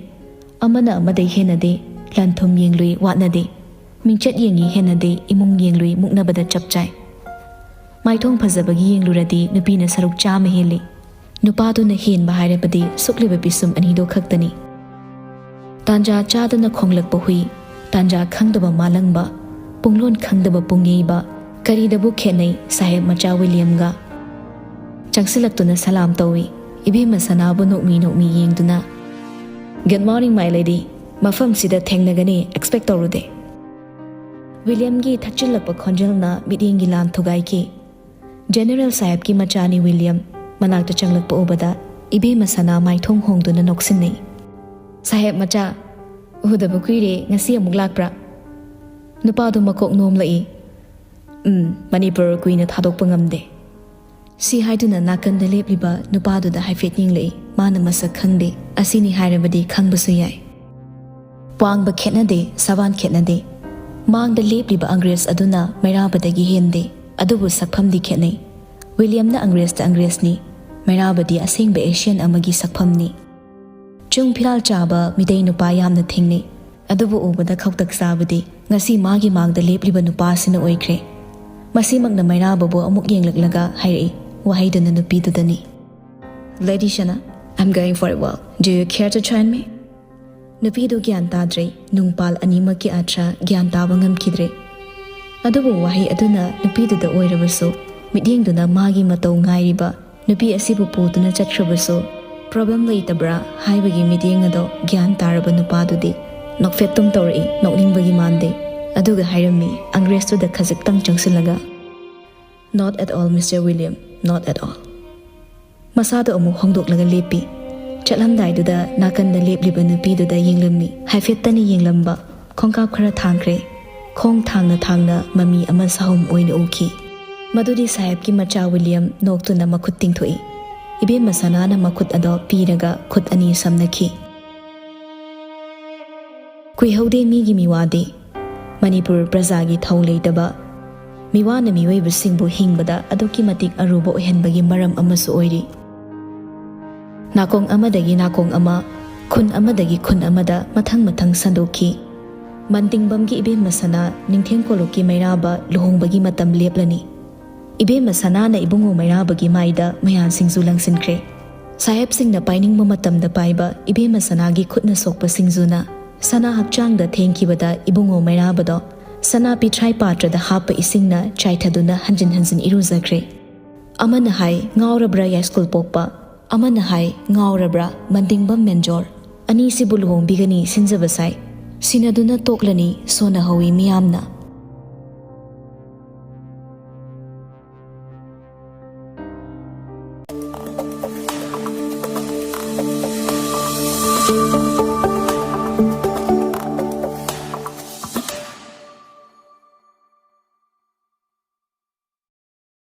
ꯑꯃꯅ ꯑꯃꯗꯩ ꯍꯦꯟꯅꯗꯦ꯫ ꯂꯟ ꯊꯨꯝ ꯌꯦꯡꯂꯨꯏ ꯋꯥꯠꯅꯗꯦ꯫ ꯃꯤꯡꯆꯠ ꯌꯦꯡꯉꯤ ꯍꯦꯟꯅꯗꯦ꯫ ꯏꯃꯨꯡ ꯌꯦꯡꯂꯨꯏ ꯃꯨꯛꯅꯕꯗ ꯆꯞ ꯆꯥꯏ꯫ ꯃꯥꯏꯊꯣꯡ ꯐꯖꯕꯒꯤ ꯌꯦꯡꯂꯨꯔꯗꯤ ꯅꯨꯄꯤꯅ ꯁꯔꯨꯛ ꯆꯥꯝꯃ ꯍꯦꯜꯂꯤ꯫ ꯅꯨꯄꯥꯗꯨꯅ ꯍꯦꯟꯕ ꯍꯥꯏꯔꯕꯗꯤ ꯁꯨꯛꯂꯤꯕ ꯄꯤꯁꯨꯝ ꯑꯅꯤꯗꯣ ꯈꯛꯇꯅꯤ꯫ ꯇꯥꯟꯖꯥ ꯆꯥꯗꯅ ꯈꯣꯡꯂꯛꯄ ꯍꯨꯏ, ꯇꯥꯟꯖꯥ ꯈꯪꯗꯕ ꯃꯥꯂꯪꯕ, ꯄꯨꯡꯂꯣꯟ ꯈꯪꯗꯕ ꯄꯨꯡꯌꯩꯕ, ꯀꯔꯤꯗꯕꯨ ꯈꯦꯠꯅꯩ ꯁꯥꯍꯦꯕ ꯃꯆꯥ ꯋꯤꯂꯤꯌꯝꯒ? ꯆꯪꯁꯤꯜꯂꯛꯇꯨꯅ ꯁꯂꯥꯝ ꯇꯧꯏ, ꯏꯕꯦꯝꯃ ꯁꯅꯥꯕꯨ ꯅꯣꯛꯃꯤ ꯅꯣꯛꯃꯤ ꯌꯦꯡꯗꯨꯅ꯫ "Good morning, my lady꯫ ꯃꯐꯝꯁꯤꯗ ꯊꯦꯡꯅꯒꯅꯤ expect ꯇꯧꯔꯨꯗꯦ꯫" ꯋꯤꯂꯤꯌꯝꯒꯤ ꯊꯛꯆꯤꯜꯂꯛꯄ ꯈꯣꯟꯖꯦꯜꯅ ꯃꯤꯠꯌꯦꯡꯒꯤ ꯂꯥꯟ ꯊꯨꯒꯥꯏꯈꯤ꯫ ꯖꯦꯅꯦꯔꯦꯜ ꯁꯥꯍꯦꯕꯀꯤ ꯃꯆꯥꯅꯤ ꯋꯤꯂꯤꯌꯝ꯫ ꯃꯅꯥꯛꯇ ꯆꯪꯂꯛꯄ ꯎꯕꯗ ꯏꯕꯦꯝꯃ ꯁꯅꯥ ꯃꯥꯏꯊꯣꯡ ꯍꯣꯡꯗꯨꯅ ꯅꯣꯛꯁꯤꯟꯅꯩ꯫ "ꯁꯥꯍꯦꯕ ꯃꯆꯥ, ꯎꯗꯕ ꯀꯨꯏꯔꯦ, ꯉꯁꯤ ꯑꯃꯨꯛ ꯂꯥꯛꯄ꯭ꯔꯥ?" ꯅꯨꯄꯥꯗꯨ ꯃꯀꯣꯛ ꯅꯣꯝꯂꯛꯏ꯫ "ꯎꯝ, ꯃꯅꯤꯄꯨꯔ ꯀꯨꯏꯅ ꯊꯥꯗꯣꯛꯄ ꯉꯝꯗꯦ꯫" ꯁꯤ ꯍꯥꯏꯗꯨꯅ ꯅꯥꯀꯟꯗ ꯂꯦꯞꯂꯤꯕ ꯅꯨꯄꯥꯗꯨꯗ ꯍꯥꯏꯐꯦꯠ ꯌꯦꯡꯂꯛꯏ꯫ ꯃꯥꯅ ꯃꯁꯛ ꯈꯪꯗꯦ꯫ ꯑꯁꯤꯅꯤ ꯍꯥꯏꯔꯕꯗꯤ ꯈꯪꯕꯁꯨ ꯌꯥꯏ꯫ ꯋꯥꯡꯕ ꯈꯦꯠꯅꯗꯦ, ꯁꯕꯥꯟ ꯈꯦꯠꯅꯗꯦ꯫ ꯃꯥꯡꯗ ꯂꯦꯞꯂꯤꯕ ꯑꯪꯒ꯭ꯔꯦꯖ ꯑꯗꯨꯅ ꯃꯩꯔꯥꯕꯗꯒꯤ ꯍꯦꯟꯗꯦ, ꯑꯗꯨꯕꯨ ꯁꯛꯐꯝꯗꯤ ꯈꯦꯠꯅꯩ꯫ ꯋꯤꯂꯤꯌꯝꯅ ꯑꯪꯒ꯭ꯔꯦꯖꯇ ꯑꯪꯒ꯭ꯔꯦꯖꯅꯤ, ꯃꯩꯔꯥꯕꯗꯤ ꯑꯁꯦꯡꯕ ꯑꯦꯁꯤꯌꯟ ꯑꯃꯒꯤ ꯁꯛꯐꯝꯅꯤ꯫ ꯆꯨꯡ ꯐꯤꯔꯥꯜ ꯆꯥꯕ ꯃꯤꯇꯩ ꯅꯨꯄꯥ ꯌꯥꯝꯅ ꯊꯦꯡꯅꯩ, ꯑꯗꯨꯕꯨ ꯎꯕꯗ ꯈꯧꯇꯛ ꯆꯥꯕꯗꯤ ꯉꯁꯤ ꯃꯥꯒꯤ ꯃꯥꯡꯗ ꯂꯦꯞꯂꯤꯕ ꯅꯨꯄꯥꯁꯤꯅ ꯑꯣꯏꯈ꯭ꯔꯦ꯫ ꯃꯁꯤꯃꯛꯅ ꯃꯩꯔꯥꯕꯕꯨ ꯑꯃꯨꯛ ꯌꯦꯡꯂꯛꯂꯒ ꯍꯥꯏꯔꯛꯏ, ꯋꯥꯍꯩꯗꯨꯅ ꯅꯨꯄꯤꯗꯨꯗꯅꯤ꯫ "Lady Shana, I'm going for a walk. Do you care to join me?" ꯅꯨꯄꯤꯗꯨ ꯒ꯭ꯌꯥꯟ ꯇꯥꯗ꯭ꯔꯦ꯫ ꯅꯨꯡꯄꯥꯜ ꯑꯅꯤꯃꯛꯀꯤ ꯑꯥꯔꯊ ꯒ꯭ꯌꯥꯟ ꯇꯥꯕ ꯉꯝꯈꯤꯗ꯭ꯔꯦ꯫ ꯑꯗꯨꯕꯨ ꯋꯥꯍꯩ ꯑꯗꯨꯅ ꯅꯨꯄꯤꯗꯨꯗ ꯑꯣꯏꯔꯕꯁꯨ ꯃꯤꯠꯌꯦꯡꯗꯨꯅ ꯃꯥꯒꯤ ꯃꯇꯧ ꯉꯥꯏꯔꯤꯕ ꯅꯨꯄꯤ ꯑꯁꯤꯕꯨ ꯄꯨꯗꯨꯅ ꯆꯠꯈ꯭ꯔꯕꯁꯨ ꯄ꯭ꯔꯣꯕ꯭ꯂꯦꯝ ꯂꯩꯇꯕ꯭ꯔꯥ ꯍꯥꯏꯕꯒꯤ ꯃꯤꯠꯌꯦꯡ ꯑꯗꯣ ꯒ꯭ꯌꯥꯟ ꯇꯥꯔꯕ ꯅꯨꯄꯥꯗꯨꯗꯤ ꯅꯣꯛꯐꯦꯠꯇꯨꯝ ꯇꯧꯔꯛꯏ, ꯅꯣꯛꯅꯤꯡꯕꯒꯤ ꯃꯥꯟꯗꯦ꯫ ꯑꯗꯨꯒ ꯍꯥꯏꯔꯝꯃꯤ, ꯑꯪꯒ꯭ꯔꯦꯖꯇꯨꯗ ꯈꯖꯤꯛꯇꯪ ꯆꯪꯁꯤꯜꯂꯒ, "Not at all, Mister William, not at all." ꯃꯁꯥꯗꯣ ꯑꯃꯨꯛ ꯍꯣꯡꯗꯣꯛꯂꯒ ꯂꯦꯞꯄꯤ꯫ ꯆꯠꯂꯝꯗꯥꯏꯗꯨꯗ ꯅꯥꯀꯟꯗ ꯂꯦꯞꯂꯤꯕ ꯅꯨꯄꯤꯗꯨꯗ ꯌꯦꯡꯂꯝꯃꯤ꯫ ꯍꯥꯏꯐꯦꯠꯇꯅꯤ ꯌꯦꯡꯂꯝꯕ, ꯈꯣꯡꯀꯥꯞ ꯈꯔ ꯊꯥꯡꯈ꯭ꯔꯦ꯫ ꯈꯣꯡ ꯊꯥꯡꯅ ꯊꯥꯡꯅ ꯃꯃꯤ ꯑꯃ ꯁꯥꯍꯨꯝ ꯑꯣꯏꯅ ꯎꯈꯤ꯫ ꯃꯗꯨꯗꯤ ꯁꯥꯍꯦꯕꯀꯤ ꯃꯆꯥ ꯋꯤꯂꯤꯌꯝ ꯅꯣꯛꯇꯨꯅ ꯃꯈꯨꯠ ꯇꯤꯡꯊꯣꯛꯏ꯫ ꯏꯕꯦꯝꯃ ꯁꯅꯥꯅ ꯃꯈꯨꯠ ꯑꯗꯣ ꯄꯤꯔꯒ ꯈꯨꯠ ꯑꯅꯤ ꯁꯝꯅꯈꯤ꯫ ꯀꯨꯏꯍꯧꯗꯦ ꯃꯤꯒꯤ ꯃꯤꯋꯥꯗꯤ꯫ ꯃꯅꯤꯄꯨꯔ ꯄ꯭ꯔꯖꯥꯒꯤ ꯊꯧ ꯂꯩꯇꯕ, ꯃꯤꯋꯥꯅ ꯃꯤꯑꯣꯏꯕꯁꯤꯡꯕꯨ ꯍꯤꯡꯕꯗ ꯑꯗꯨꯛꯀꯤ ꯃꯇꯤꯛ ꯑꯔꯨꯕ ꯑꯣꯏꯍꯟꯕꯒꯤ ꯃꯔꯝ ꯑꯃꯁꯨ ꯑꯣꯏꯔꯤ꯫ ꯅꯥꯀꯣꯡ ꯑꯃꯗꯒꯤ ꯅꯥꯀꯣꯡ ꯑꯃ, ꯈꯨꯟ ꯑꯃꯗꯒꯤ ꯈꯨꯟ ꯑꯃꯗ ꯃꯊꯪ ꯃꯊꯪ ꯁꯟꯗꯣꯛꯈꯤ꯫ ꯃꯟꯇꯤꯡꯕꯝꯒꯤ ꯏꯕꯦꯝꯃ ꯁꯅꯥ, ꯅꯤꯡꯊꯦꯝ ꯀꯣꯂꯨꯞꯀꯤ ꯃꯩꯔꯥꯕ ꯂꯨꯍꯣꯡꯕꯒꯤ ꯃꯇꯝ ꯂꯦꯞꯂꯅꯤ꯫ ꯏꯕꯦꯝꯃ ꯁꯅꯥꯅ ꯏꯕꯨꯡꯉꯣ ꯃꯩꯔꯥꯕꯒꯤ ꯃꯥꯏꯗ ꯃꯌꯥꯟ ꯁꯤꯡꯖꯨ ꯂꯪꯁꯤꯟꯈ꯭ꯔꯦ꯫ ꯁꯥꯍꯦꯕꯁꯤꯡꯅ ꯄꯥꯏꯅꯤꯡꯕ ꯃꯇꯝꯗ ꯄꯥꯏꯕ ꯏꯕꯦꯝꯃ ꯁꯅꯥꯒꯤ ꯈꯨꯠꯅ ꯁꯣꯛꯄ ꯁꯤꯡꯖꯨꯅ ꯁꯅꯥ ꯍꯛꯆꯥꯡꯗ ꯊꯦꯡꯈꯤꯕꯗ ꯏꯕꯨꯡꯉꯣ ꯃꯩꯔꯥꯕꯗꯣ ꯁꯅꯥ ꯄꯤꯊ꯭ꯔꯥꯏ ꯄꯥꯇ꯭ꯔꯗ ꯍꯥꯞꯄ ꯏꯁꯤꯡꯅ ꯆꯥꯏꯊꯗꯨꯅ ꯍꯟꯖꯤꯟ ꯍꯟꯖꯤꯟ ꯏꯔꯨꯖꯈ꯭ꯔꯦ꯫ ꯑꯃꯅ ꯍꯥꯏ, "ꯉꯥꯎꯔꯕ꯭ꯔꯥ ꯌꯥꯏꯁ꯭ꯀꯨꯜ ꯄꯣꯛꯄ?" ꯑꯃꯅ ꯍꯥꯏ, "ꯉꯥꯎꯔꯕ꯭ꯔꯥ ꯃꯟꯗꯤꯡꯕꯝ ꯃꯦꯟꯖꯣꯔ?" ꯑꯅꯤꯁꯤꯕꯨ ꯂꯨꯍꯣꯡꯕꯤꯒꯅꯤ ꯁꯤꯟꯖꯕ ꯁꯥꯏ꯫ ꯁꯤꯟꯅꯗꯨꯅ ꯇꯣꯛꯂꯅꯤ ꯁꯣꯟꯅꯍꯧꯋꯤ ꯃꯤꯌꯥꯝꯅ꯫